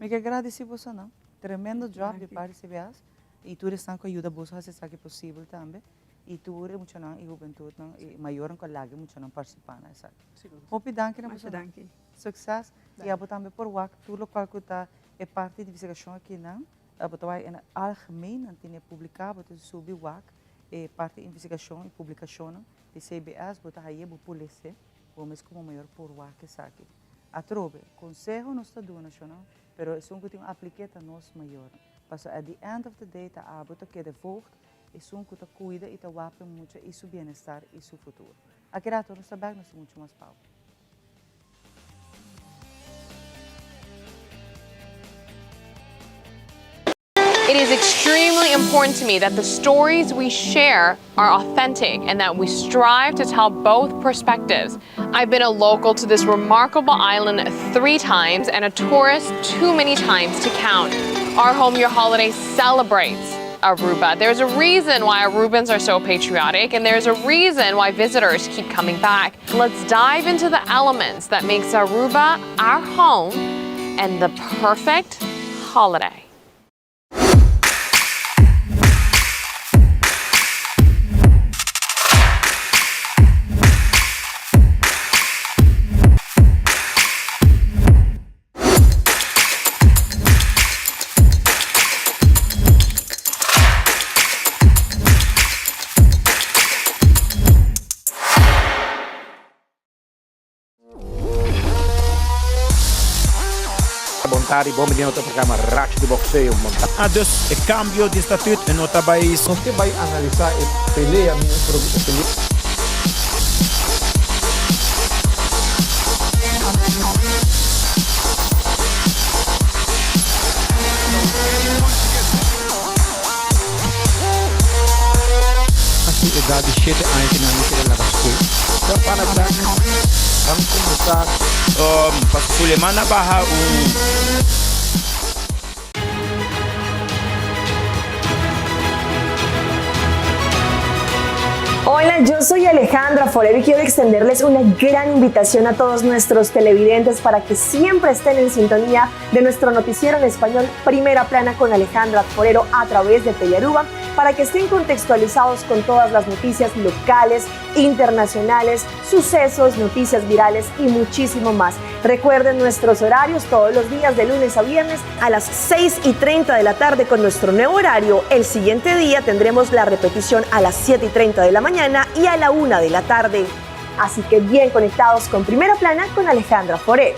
Speaker 1: Mi kier gradici bosonan, tremendo job di parti CBS y tur esnan cu a yuda boso haci esaki posibel tambe y tur e muchanan y hubentudnan y mayornan cu a laga e muchanan participa na esaki. Hopi danki na bosonan. Succes y abo tambe por wak tur locual cu ta e parti di investigacion akinan. Abo ta wak en algemeen nan tene publica, bo ta subi wak e parti di investigacion y publicacionnan di CBS, bo ta haye bo por lese, bo mes como mayor por wak esaki. Atrobe, conseho nos ta duna shonnan, pero esun cu tin un aplique ta nos mayornan. Pasobra at the end of the day ta abo ta keda voogd, esun cu ta cuida y ta wak p'e mucha y su bienestar y su futuro. Aki rato nos ta bek, nos tin mucho mas pau.
Speaker 4: It is extremely important to me that the stories we share are authentic and that we strive to tell both perspectives. I've been a local to this remarkable island three times and a tourist too many times to count. Our Home Your Holiday celebrates Aruba. There's a reason why Arubans are so patriotic and there's a reason why visitors keep coming back. Let's dive into the elements that makes Aruba our home and the perfect holiday.
Speaker 11: Bon tardi, bon bini na otro programa Racho di Boxeo.
Speaker 12: Ah, dus e cambio di statuut no ta bay.
Speaker 13: Nos ke bay analisa e pelea mi e pelea.
Speaker 3: Na su edad di shete aña ki nan a keda laga skol.
Speaker 13: Ya pana bek, ban kuminsá.
Speaker 12: Pasobra Suleman a baha un.
Speaker 6: Hola, yo soy Alejandra Forero y quiero extenderles una gran invitación a todos nuestros televidentes para que siempre estén en sintonía de nuestro noticiero en español Primera Plana con Alejandra Forero a través de Telearuba. para que estén contextualizados con todas las noticias locales, internacionales, sucesos, noticias virales y muchísimo más. Recuerden nuestros horarios todos los días de lunes a viernes a las 6 y 30 de la tarde con nuestro nuevo horario. El siguiente día tendremos la repetición a las 7 y 30 de la mañana y a la 1 de la tarde. Así que bien conectados con Primera Plana con Alejandra Foré.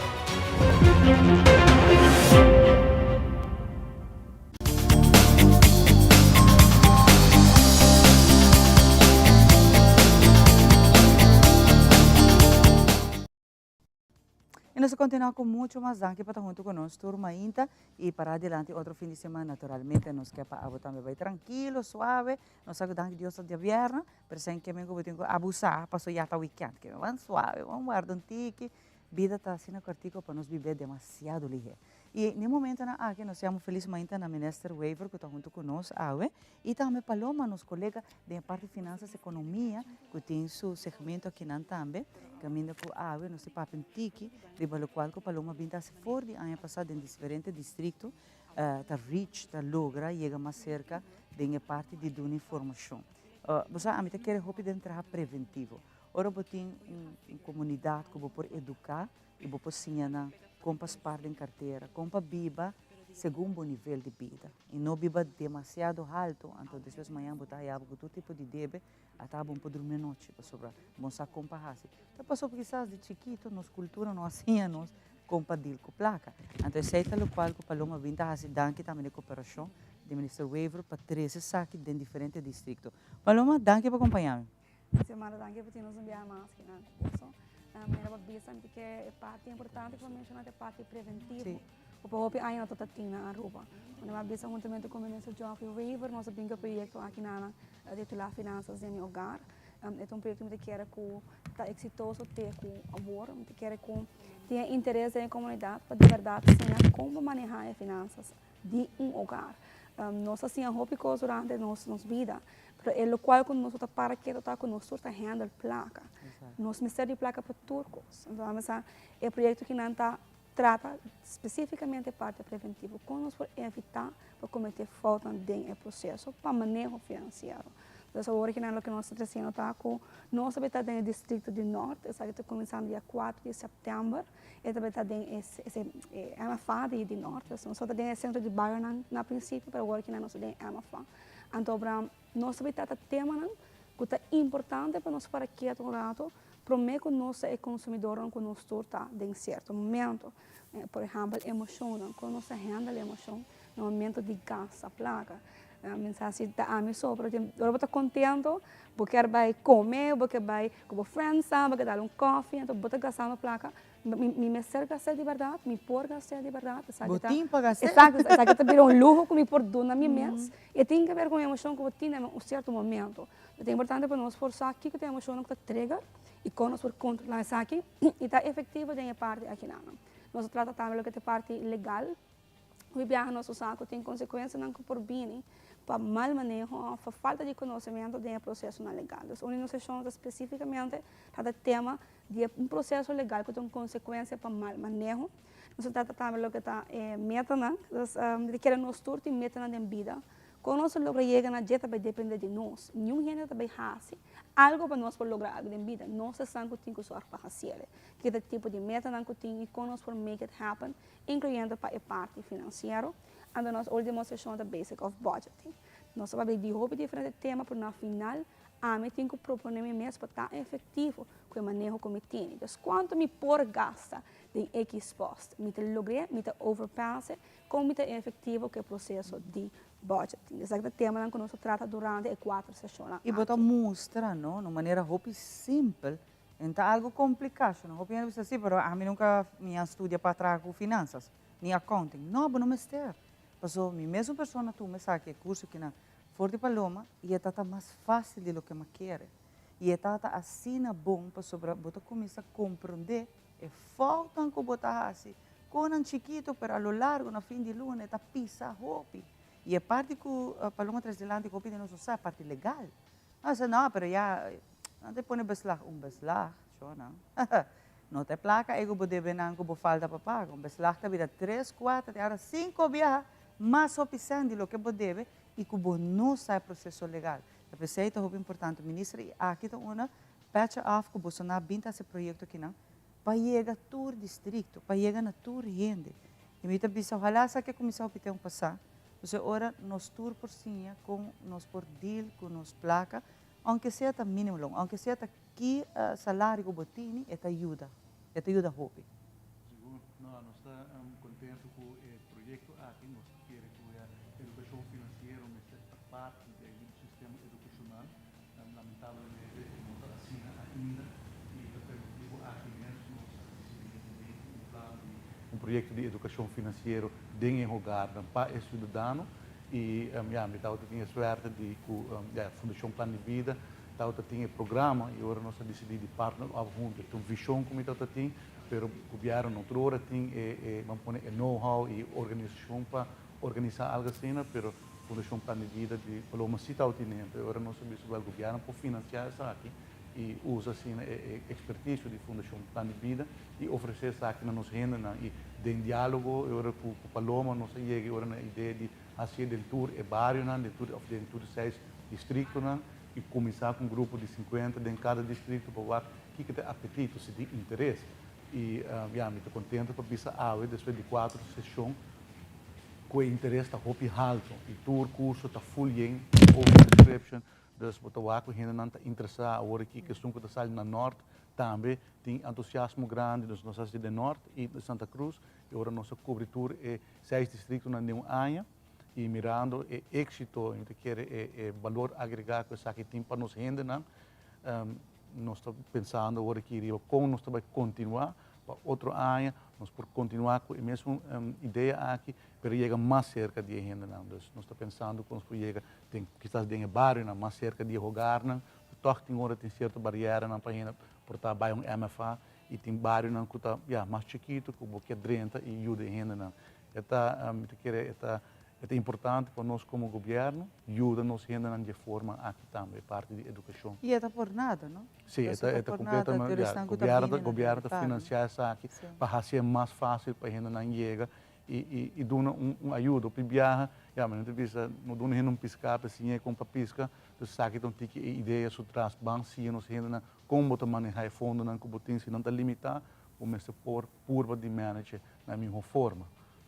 Speaker 1: Y nos ta continua cu mucho mas danki pa ta hunto cu nos tur mainta y para adelante otro fin di semana naturalmente nos ke pa abo tambe bay trankilo, suave, nos sa cu danki Dios ta diabierna pero sen ke men cu bo tin cu abusa paso ya ta weekend ke men ban suave ban warda un tiki, bida ta asina cortico pa nos bibe demasiado lihe. Y n'e momentonan aki nos yama felis mainta na Minister Wever cu ta hunto cu nos awe y tambe Paloma nos colega den e parti finanzas economia cu tin su segmento akinan tambe caminda cu awe nos ta papia un tiki riba locual cu Paloma bin ta haci for di aña pasa den diferente districto ta reach ta logra yega mas cerca den e parti di duna informacion. Bo sa ami ta kere hopi den traha preventivo ora bo tin un comunidad cu bo por educa I bo por siña nan kon pa spar den kartera, kon pa biba segun bo nivel di bida. I no biba demasiado haltu, anto despues mañan bo ta haya bo ku tur tipo di debe, ata bo no por drumi anochi pasobra bo no sa kon pa hasi. Ta pasobra kisas di chikitu nos kultura no a siña nos kon pa deal ku plaka. Anto esei ta lokual ku Paloma bin ta hasi danki tambe na e koperashon di Minister Wever pa trese esaki den diferente distrikto. Paloma, danki pa kompaña mi.
Speaker 14: Xiomara, danki pa tin nos un biaha mas aki na curso. Manera bo bisa mi ke e parti importante ku bo menshoná ta e parti preventivo. Ku pa hopi aña no ta tin na Aruba. Manera bo bisa huntamente ku Minister Geoffrey Wever nos a bin ku e proyekto aki na titulá Finanzas den mi Hogar. E ta un proyekto mi ta kere ku ta eksitoso te ku awor. Mi ta kere ku tin e interes den e komunidat pa di bèrdat siña kon pa manehá e finansas di un hogar. Nos a siña hopi kos durante nos nos bida, pero e lokual ku nos no ta para ketu ta ku nos tur ta handle plaka. Nos mester di plaka pa tur kos. Enton a mesa e proyekto kinan ta trata spesifikamente e parti preventivo, kon nos por evitá pa kometé foutnan den e proseso pa maneho finansiero. Entonces awor kinan loke nos ta tresiendo ta ku nos ta bita den e distrikto di Nort, esaki ta kuminsando dia kuater di sèptèmber. E tabata den e MFA di di Norte. Nos tabata den e centro di barionan na principio, pero awor kinan nos ta den e MFA. Anto obra nos tabata trata temanan cu ta importante pa nos para ketu un rato prome cu nos ta e consumidornan cu nos tur ta den cierto momento. Por ehempel emocionnan, con nos ta handle emocion na momento di gasta placa. Mi sa si ta ami so, pero ora bo ta contento, bo kier bai come, bo kier bai cu bo friendsnan, bo kier dal un coffee, anto bo ta gastando placa. Mi mester gast'é di berdad, mi por gast'é di berdad.
Speaker 1: Bo tin pa gast'é.
Speaker 14: Exacto, esaki ta bira un luho cu mi por duna mi mes. E tin ke ber cu emocion cu bo tin na un cierto momento. Ta importante pa nos por sa kico ta e emocionnan cu ta trigger y con nos por controla esaki y ta efectivo den e parti akinan. Nos ta trata tambe loke ta e parti legal. Hopi biaha nos sa ku tin konsekuensianan ku por bini pa mal maneho òf pa falta di konosementu den e prosesonan legal. Dus un di nos seshon ta spesífikamente trata tema di e un proseso legal ku ta un konsekuensia pa mal maneho. Nos ta trata tambe loke ta e metanan. Dus di kere nos tur tin metanan den bida. Kon nos ta logra yega na dje ta bai depende di nos. Niun hende ta bai hasi algu pa nos por logra algu den bida. Nos ta esnan ku tin ku sòrg pa hasiel. Ki ta tipo di metanan ku tin i kon nos por make it happen. incluyendo pa e parti financiero. Anto nos ultimo sesion ta basic of budgeting. Nos ta papia di hopi diferente tema pero na final ami tin cu propone mi mes pa ta efectivo cu e maneho cu mi tini. Dus cuanto mi por gasta den X post? Mi ta logr'e? Mi ta overpass'e? Con mi ta efectivo cu e proceso di budgeting? Esaki ta temanan cu nos ta trata durante e cuatro sesionnan
Speaker 1: Y bo ta
Speaker 14: aki.
Speaker 1: mustra, no, na un manera hopi simpel En ta algo complica, su no hopi hende bisa si, pero ami nunca mi a studia pa traha cu finanzas, ni accounting. No, bo no mester. Paso mi mesun persona tuma esaki, e curso aki na For di Paloma, y e ta ta mas facil di loke mi a kere. Y e ta ta asina bon pasobra bo ta cuminsa comprende e foutnan cu bo ta haci, conan chikito, pero a lo largo na fin di luna e ta pisa hopi. Y e parti cu Paloma trece dilanti cu hopi di nos no sa, e parti legal. No, esei no, pero ya, nan ta pone beslag. Un beslag, shona, no ta e plaka ei ku bo debe nan ku bo falta pa paga. Un beslag ta bira tres, kuater, te ora sinku biaha mas hopi sèn di loke bo debe. i ku bo no sa e proseso legal. Ta p'esei ta hopi importante minister i aki ta unda pètje af ku boso na bin ta hasi proyekto akinan pa yega tur distrikto, pa yega na tur hende. I mi ta bisa ojalá esaki a kuminsá hopi tempu pasá, pasobra ora nos tur por siña kon nos por deal ku nos plaka, ounke sea ta mínimo, ounke sea ta ki salario ku bo tini, e ta yuda, e ta yuda hopi.
Speaker 15: Sigur, no, nos ta contento cu e proyecto aki, nos ta kere cu e educacion financiero mester ta parti di e sistema educacional, lamentablemente e no ta asina ainda y ta pa e motibo aki mes nos a dicidi di bin cu un plan di un proyecto di educacion financiero den e hogarnan pa e ciudadano y ya mi tabata tin e suerte di cu ya Fundacion Plan di Bida tabata tin e programa y ora nos a dicidi di partner up hunto e ta un vision cu mi tabata tin pero gobierno no tur ora tin e e ban pone e know how y organisacion pa organisa algo asina pero Fundacion Plan di Bida di Paloma si tabata tin e ora nos a bisa wel gobierno por financia esaki y usa asina e e experticio di Fundacion Plan di Bida y ofrece esaki na nos hendenan y den dialogo e ora cu cu Paloma nos a yega e ora na e idea di hacié den tur e barionan den tur of den tur e seis districtonan y cuminsa cu un grupo di 50 den cada districto pa wak kiko ta e apetito, si tin interes. Y ya, mi ta contento pa bisa awe despues di cuatro sesion cu e interes ta hopi halto y tur curso ta full yen, oversubscription, dus bo ta wak cu hendenan ta interesa awor aki cu esun cu ta sali na Noord tambe tin entusiasmo grandi, dus nos a haci den Noord y Santa Cruz y ora nos a cubri tur e seis districtonan den un aña. y mirando e exito y mi ta kere e e balor agrega cu esaki tin pa nos hendenan, nos ta pensando awor aki riba con nos ta bay continua pa otro aña nos por continua cu e mesun idea aki pero yega mas cerca di e hendenan. Dus nos ta pensando con nos por yega den kisas den e barionan mas cerca di e hogarnan, toch tin ora tin cierto barierenan pa hende por ta bay un MFA y tin barionan cu ta ya mas chikito cu bo kier drenta y yuda e hendenan. E ta, mi ta kere, e ta, e ta importante pa nos komo gobièrnu yuda nos hendenan di e forma aki tambe, e parti di edukashon.
Speaker 1: I e ta por nada, no?
Speaker 15: Si, e ta, e ta kompletamente, ya, gobièrnu ta, gobièrnu ta finansiá esaki pa hasié mas fásil pa e hendenan yega i, i, i duna un, un ayudo. Pi biaha, ya, mi no ta bisa, no duna hende un piská pa siñ'é kon pa piska, dus esaki ta un tiki e idea su tras, ban siña nos hendenan kon bo ta manehá e fondonan ku bo tin, si nan ta limitá, bo mester por purba di manage na e miho forma.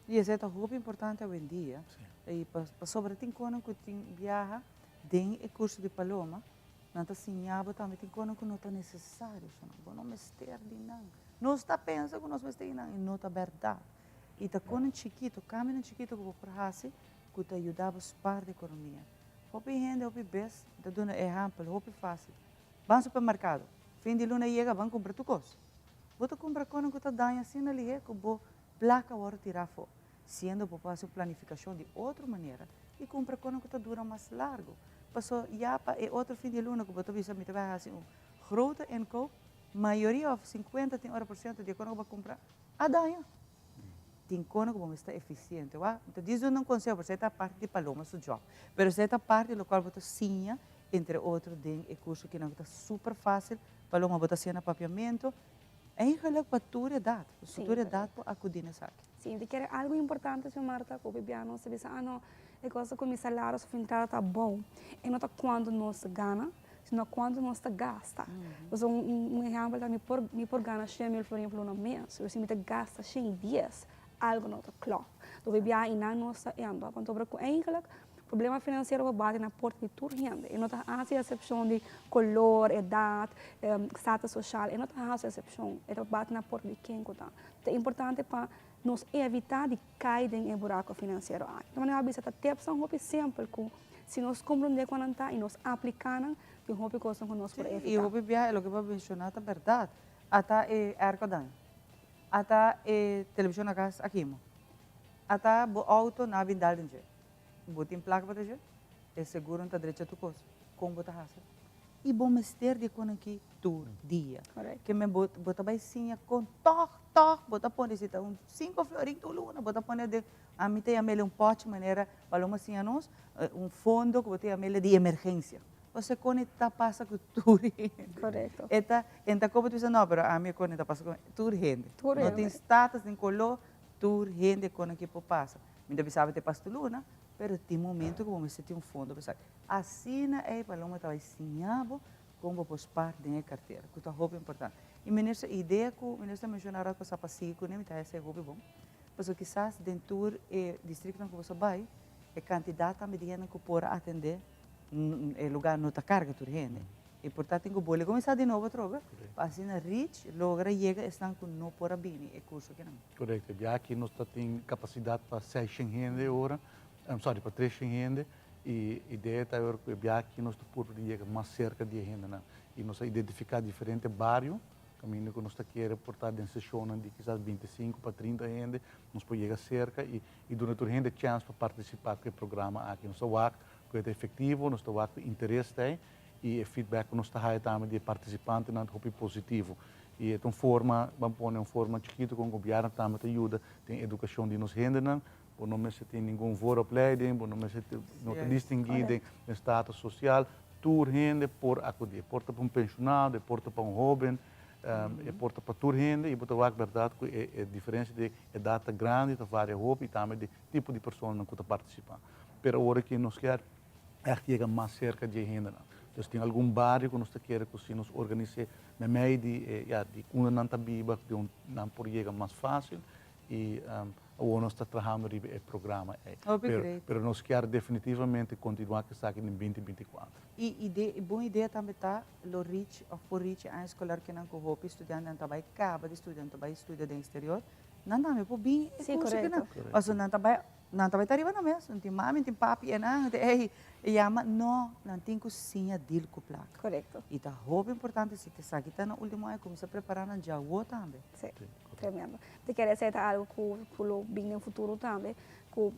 Speaker 1: I esei ta hopi importante awendia. I pasobra tin konan ku tin biaha den e kurso di Paloma, nan ta siña bo tambe tin konan ku no ta nesesario so nan. Bo no mester di nan. Nos ta pensa ku nos mester di nan i no ta bèrdat. I ta konan chikito, kambionan chikito ku bo por hasi ku ta yuda bo spar di ekonomia. Hopi hende hopi bes ta duna ehèmpel hopi fásil. Ban supermerkado, fin di luna yega ban kumpra tur kos. Bo ta kumpra konan ku ta daña asina lihé ku bo plaka wòrdu tirá afó, siendo bo por hasi un planifikashon di otro manera i kumpra konan ku ta dura mas largu. Paso ya pa e otro fin di luna ku bo ta bisa mi ta bai hasi un grote inkoop, mayoria òf sinkuenta tin ora por siento di e konan ku bo a kumpra a daña. Tin konan ku bo mester ta efisiente. Wak, mi ta disi duna un konseho, pasobra esei ta parti di Paloma su jòb, pero esei ta parti di lokual bo ta siña entre otro den e kurso kinan ku ta super fásil. Paloma, bo ta haciendo papiamento. Eigenlijk pa tur edad. Pasobra tur edad por acudi na esaki.
Speaker 14: Sí, mi ta kere algo importante, señor Marta, ku hopi bia nos ta bisa, ah no, e cosa ku mi salario of entrada ta abou. E no ta kuantu nos ta gana, sino kuantu nos ta gasta. Pasobra un ehempel ta mi por mi por gana 100.000 florin por luna mes, pero si mi ta gasta 110, algo no ta klòp. Hopi bia einan nos ta end up. Anto ku eigenlijk Problema finansiero por bati na porta di tur hende. E no ta hasi eksepshon di kolor, edat, status soshal. E no ta hasi eksepshon. E ta bati na porta di ken ku ta. Ta importante pa nos evitá di kai den e buraku finansiero aki. Di manera bisa ta tipsnan hopi simpel ku si nos komprondé kua nan ta i nos apliká nan, tin hopi kosnan ku nos por evitá.
Speaker 1: I hopi biaha e loke bo a menshoná ta bèrdat. Ata e airco daña. Ata e televishon na kas a kima. Ata bo outo na bin dal den dje. Bo tin plaka pa ta dje? E seguro no ta drecha tur kos. Kon bo ta hasi? I bo mester di e konan aki tur dia. Ke men bo bo ta bai siña kon tòg tòg bo ta pone si ta un sinku florin tur luna bo ta pone den ami ta yam'el un pòchi manera Paloma a siña nos un fondo ku bo ta yam'el di emergensia. Pasobra e kone ta pasa ku tur hende. E ta e ta koba ta bisa no pero ami e kone ta pasa ku tur hende. No tin status ni koló tur hende e kone aki por pasa. Mi ta bisa bo te pas tur luna. Pero tin momento ku bo mester tin un fondo pa esaki. Asina ei Paloma ta bai siña bo kon bo por spar den e kartera, ku ta hopi importante. I minister, e idea ku minister a menshoná rat pasá pa sigui kuné, mi ta hesei hopi bon, pasobra kisas den tur e distriktonan ku boso bai, e kantidat tambe di hende ku por a atendé e lugá no ta karga tur hende. E por ta tin ku boli kuminsá di nobo atrobe, pa asina reach, logra yega esnan ku no por a bini e kurso kinan.
Speaker 15: Korekto. E biaha aki nos ta tin kapasidat pa seishen hende e ora, sorry, pa treshen hende. E idea ta awor ku e biaha aki nos ta purba di yega mas serka di e hendenan. I nos a identifiká diferente bario kaminda ku nos ta kere por ta den seshonnan di kisas 25 pa 30 hende, nos por yega serka i i duna tur hende chèns pa partisipá ku e programa aki. Nos ta wak ku e ta efektivo, nos ta wak ku interes ta ei i e feedback ku nos ta haya tambe di e partisipantenan ta hopi positivo. I e ta un forma, ban pone un forma chikitu kon gobièrnu tambe ta yuda den edukashon di nos hendenan. Bo no mester tin ningun vooropleiding, bo no mester no ta distinguí den status sosial. Tur hende por akudí. E por ta pa un penshonado, e por ta pa un hóben, e por ta pa tur hende i bo ta wak bèrdat ku e diferensia di edat ta grandi, ta varia hopi i tambe di tipo di personanan ku ta partisipá. Pero awor aki nos kier ègt yega mas serka di e hendenan. Dus tin algun bario ku nos ta kere ku si nos organis'é meimei di e ya di unda nan ta biba, di un nan por yega mas fásil i awor nos ta trahando riba e programa ei.
Speaker 1: Hopi
Speaker 15: Pero
Speaker 1: great.
Speaker 15: pero nos kier definitivamente kontinuá ku esaki den binti 24.
Speaker 1: I ide i bon idea tambe ta lo reach òf por reach e aña eskolar kinan ku hopi studiantenan ta bai kaba di studia, nan ta bai studia den eksterior, nan tambe por bin e
Speaker 14: Sí,
Speaker 1: kurso kinan.
Speaker 14: korekto.
Speaker 1: Pasobra nan ta bai Nan ta bai ta riba nan mes, nan tin mami, nan tin papi e nan ta ey e yama, no, nan tin cu siña deal cu placa.
Speaker 14: Correcto.
Speaker 1: Y ta hopi importante si ta esaki ta nan ultimo aña cuminsa prepara nan djawo tambe.
Speaker 14: Si, tremendo. Mi kere esey ta algo cu cu lo bin den futuro tambe, cu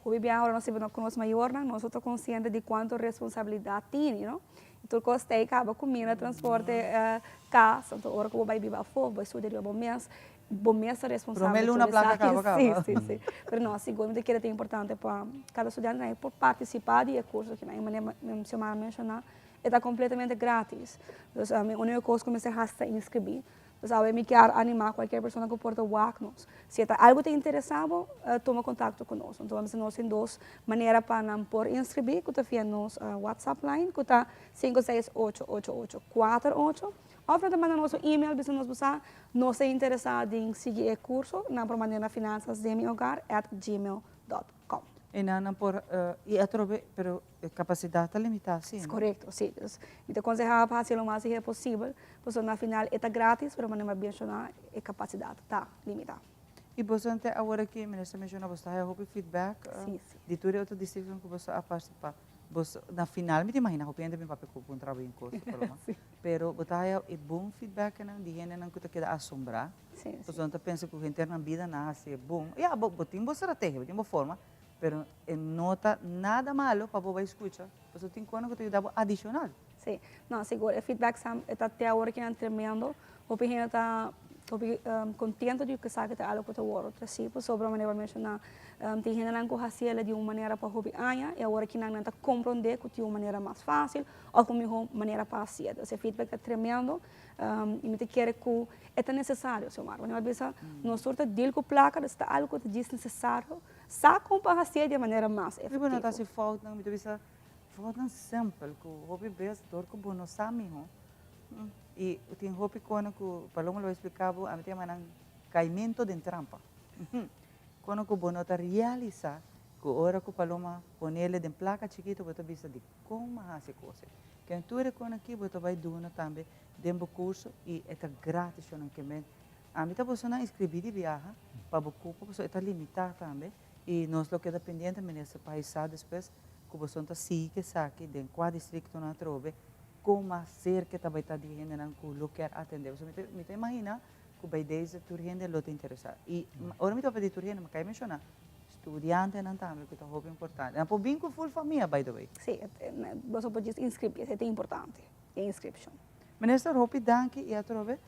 Speaker 14: hopi biaha ora nos ta biba cu nos mayornan, nos no ta consciente di cuanto responsabilidad tini, no? Y tur cos ta ey caba, cuminda, transporte, cas, anto ora cu bo bay biba afo, bo bay studia riba bo mes, Bo mes ta responsabel
Speaker 1: Prome luna
Speaker 14: tur
Speaker 1: placa
Speaker 14: esaki.
Speaker 1: caba caba.
Speaker 14: Sí, sí, sí. Pero no, sigur mi ta kere ta importante pa cada studiante nan por participa di e curso aki. E manera mi Xiomara a menciona, e ta completamente gratis. Dus e unico cos cu mester haci ta inscribi. Dus awe mi kier anima cualkier persona cu por ta wak nos. Si e ta algo ta interesa bo, tuma contacto cu nos. Anto nos tin dos manera pa nan por inscribi, cu ta via nos WhatsApp line cu ta 5688848. Of nan ta manda nos un email bisa nos bo sa nos ta interesa den sigui e curso, nan por manda na finanzasdemiogar at gmail dot com.
Speaker 1: E nan nan por y atrobe pero e capacidad ta limita si no?
Speaker 14: Corecto si, dus mi ta conseha pa haci lo mas lihe posibel pasobra na final e ta gratis pero manera mi a menciona e capacidad ta limita.
Speaker 1: Y boso te awor aki minister menciona boso ta haya hopi feedback di tur e otro districtonan cu boso a participa. Boso na final mi ta imagina hopi hende bin papia ku bo un trabou in kosto por lo mas. Pero bo ta haya e bon feedbacknan di hendenan ku ta keda asombrá. Pasobra nan ta pensa ku henter nan bida nan a hasi e bon. Ya, bo bo tin bo strategia, bo tin bo forma, pero e no ta nada malo pa bo bai skucha, pasobra tin konan ku ta yuda bo adishonal.
Speaker 14: Sí, no, sigur e feedback sa e ta te awor kinan tremendo. Hopi hende ta hopi contento di esaki ta algo cu ta worde treci pasobra manera bo a menciona tin hendenan cu haciele di un manera pa hopi aña y awor kinan nan ta comprende cu tin un manera mas facil of un miho manera pa hacié. Entonces e feedback ta tremendo y mi ta kere cu e ta necesario, Xiomara. Manera bo a bisa nos tur ta deal cu placa, dus ta algo cu ta djis necesario sa con pa hacié di e manera mas
Speaker 1: Y bo no ta
Speaker 14: efectivo.
Speaker 1: haci foutnan, mi ta bisa foutnan simpel cu hopi bes dor cu bo no sa miho Y tin hopi kono ku Paloma lo a explica bo, ami ta yama nan caimento den trampa. Kono ku bo no ta realisa ku ora ku Paloma ponele den placa chikito bo ta bisa di kon mi a hasi kos ei. Ken tur e kono aki bo ta bai duna tambe den bo curso y e ta gratis shon ke men. Ami ta boso nan inscribi di biaha pa bo cupo pasobra e ta limita tambe y nos lo keda pendiente Minister pa hisa despues ku boso ta sigui ku esaki den kua districtonan atrobe. Kon mas serka ta bai ta di hendenan ku lo kier atendé. Pasobra mi ta mi ta imaginá ku bai deze tur hende lo ta interesá. I ora mi ta papia di tur hende mi kai menshoná studiantenan tambe ku ta hopi importante. Nan por bin ku ful famia by the way.
Speaker 14: Sí, boso por djis inskribí, esei ta importante, e inskripshon.
Speaker 1: Minister hopi danki i atrobe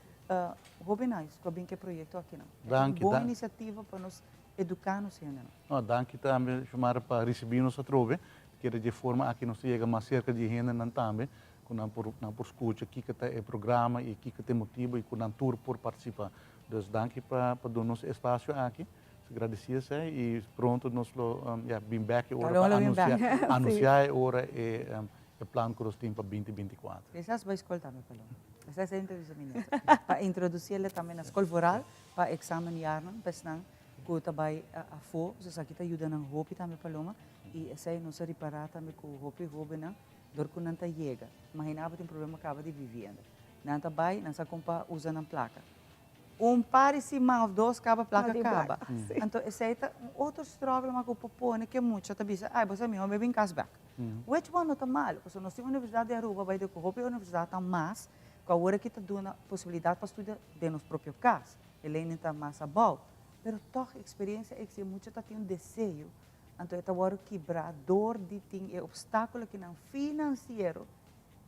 Speaker 1: hopi nice ku a bin ku e proyekto akinan.
Speaker 15: Danki,
Speaker 1: Un bon
Speaker 15: danki.
Speaker 1: inisiativa pa nos eduká nos hendenan.
Speaker 15: No, danki tambe Xiomara pa risibí nos atrobe. Kere dje forma aki nos ta yega mas serka di e hendenan tambe, ku nan por nan por skucha kiko ta e programa i kiko ta e motibu i ku nan tur por partisipá. Dus danki pa pa duna nos e espasio aki. gradisí esei i pronto nos lo ya bin bèk e ora pa anunsiá anunsiá e ora e e plan ku nos tin pa binti 24.
Speaker 1: Kisas bai skol tambe Paloma. Esei ta introdusi mi nieto. Pa introdusi el tambe na skol vooral pa examenjaarnan pa esnan ku ta bai afó. Esaki ta yuda nan hopi tambe Paloma i esei nos a ripará tambe ku hopi hóbennan dor ku nan ta yega. Imaginá bo tin problema kaba di vivienda. Nan ta bai, nan sa kon pa usa nan plaka. Un par di siman of dos kaba plaka kaba. Anto esei ta un otro struggle mas ku por pone ke mucha ta bisa, ai bo sa mihó mi bin kas bèk. Which one no ta malo, pasobra nos tin Universidat di Aruba bai di ku hopi universidatnan mas ku awor aki ta duna posibilidat pa studia den nos propio kas. E leinan ta mas abou. Pero tòg eksperensia ei si e mucha ta tin un deseo, anto e ta wòrdu kibrá dor di tin e opstákulo kinan finansiero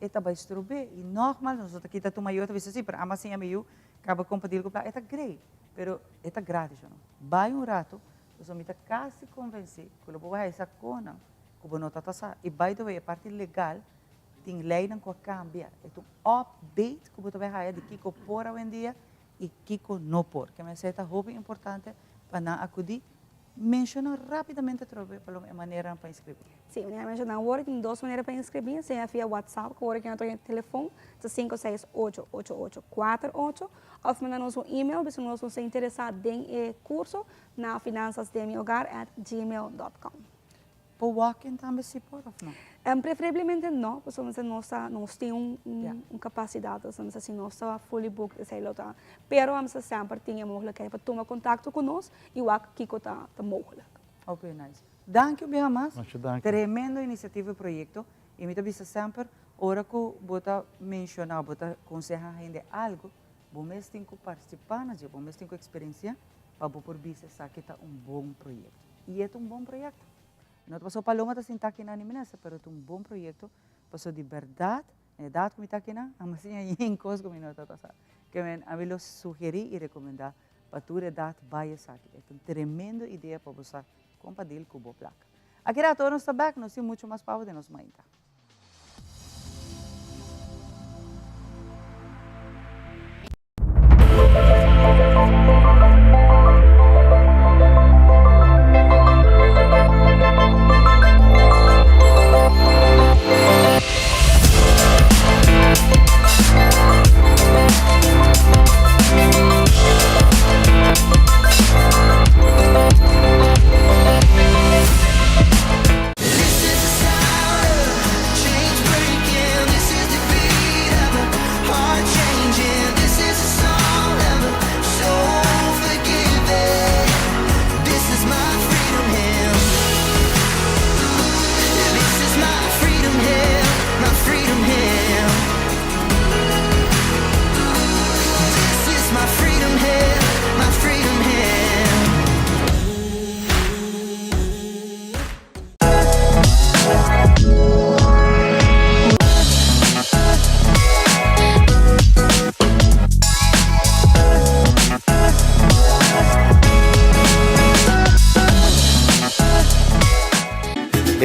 Speaker 1: E ta bai strob'é. I nògmals nos no ta kita tuma yu, e ta bisa si, pero ama siña mi yu kaba kompartir ku plaka. E ta great, pero e ta gratis o no. Bai un ratu, pasobra mi ta kasi konvensí ku lo bo bai haña sa konan ku bo no ta ta sa. I by the way, e parti legal tin leinan ku a kambia. E ta un update ku bo ta bai haña di kiko por awendia i kiko no por. Ke mester ta hopi importante pa nan akudí. Menshoná rápidamente atrobe pa lo e maneranan pa inskribí.
Speaker 14: Sí, manera a menshoná awor tin dos manera pa inskribí, sea via WhatsApp ku ora ku nan toka e telefon ta 5688848 òf manda nos un email bisa nos nos ta interesá den e kurso na finanzasdemihogar@gmail.com.
Speaker 1: Por walk-in tambe si por of no?
Speaker 14: Preferiblemente no, pasobra nos ta nos tin un un capacidad, entonces si nos ta fully booked esey lo ta, pero ams ta semper tin e mogelijkheid pa tuma contacto cu nos y wak kico ta ta mogelijk.
Speaker 1: Ok nice. Danki un biaha mas.
Speaker 15: Masha danki.
Speaker 1: Tremendo iniciativa y proyecto y mi ta bisa semper ora cu bo ta menciona bo ta conseha hende algo bo mes tin cu participa na dje, bo mes tin cu experiencia pa bo por bisa esaki ta un bon proyecto. Y e ta un bon proyecto. No ta pasobra Paloma ta sinta aki na ni minister, pero ta un bon proyecto pasobra di berdad, na edad cu mi ta aki nan, a mi siña yen cos cu mi no ta sa. Ke men a mi lo sugeri y recomenda pa tur edad bay esaki. E ta un tremendo idea pa bo sa con pa deal cu bo placa. Aki rato ora nos ta bek, nos tin mucho mas pa bo den nos mainta.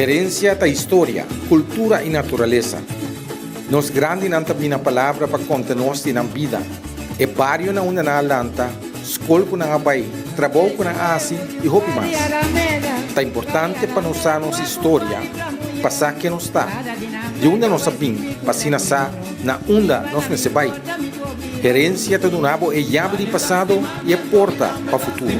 Speaker 13: Herencia ta historia, cultura y naturalesa. Nos grandinan ta bina palabra pa conta nos di nan bida, e bario na unda nan a lanta, skol ku nan a bai, trabou ku nan a hasi i hopi mas. Ta importante pa nos sa nos historia pa sa ken nos ta, di unda nos a bin pa asina sa na unda nos mester bai. Herensia ta duna bo e yabi di pasado i e porta pa futuro.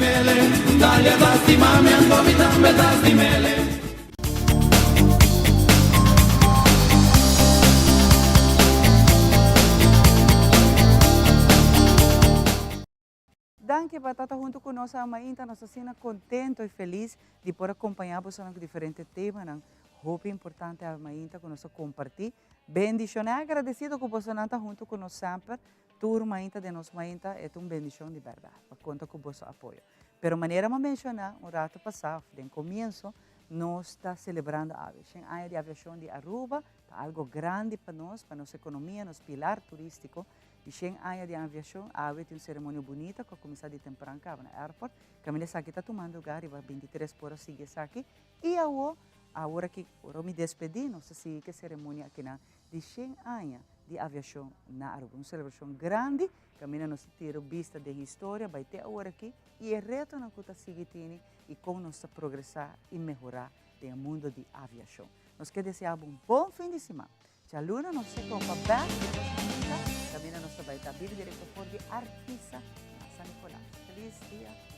Speaker 1: Danki pa ta ta hunto cu nos a mainta. Nos ta asina contento y feliz di por acompaña bosonan cu diferente temanan hopi importante a mainta cu nos a comparti. Bendiciona y agradecido cu bosonan ta hunto cu nos semper. Tur mainta den nos mainta e ta un bendicion di berdad pa conta cu boso apoyo. Pero manera mi a menciona un rato pasa of den comienzo, nos ta celebrando awe shen aña di aviacion di Aruba. Ta algo grandi pa nos, pa nos economia, nos pilar turistico. Di shen aña di aviashon, awe tin un seremonia bunita ku a kuminsá di tempran kaba na airport. Kaminda esaki ta tumando lugá riba 23 por a sigui esaki. I awo, awor aki, ora mi despedí, nos ta sigui ku e seremonia akinan di shen aña. di Aviacion na Aruba. Un celebracion grandi caminda nos ta tira bista den historia bay te awor aki y e retonan cu ta sigui tini y con nos ta progresa y mehora den e mundo di aviacion. Nos ke desea bo un bon fin di siman. Djaluna nos ta topa bek di nos manita caminda nos ta bay ta bibi directo for di Artisa na San Nicolas. Feliz dia!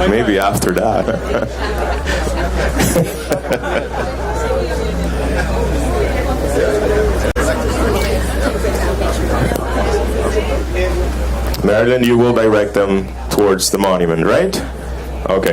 Speaker 16: Maybe after that. Marilyn, you will direct them towards the monument, right? Okay.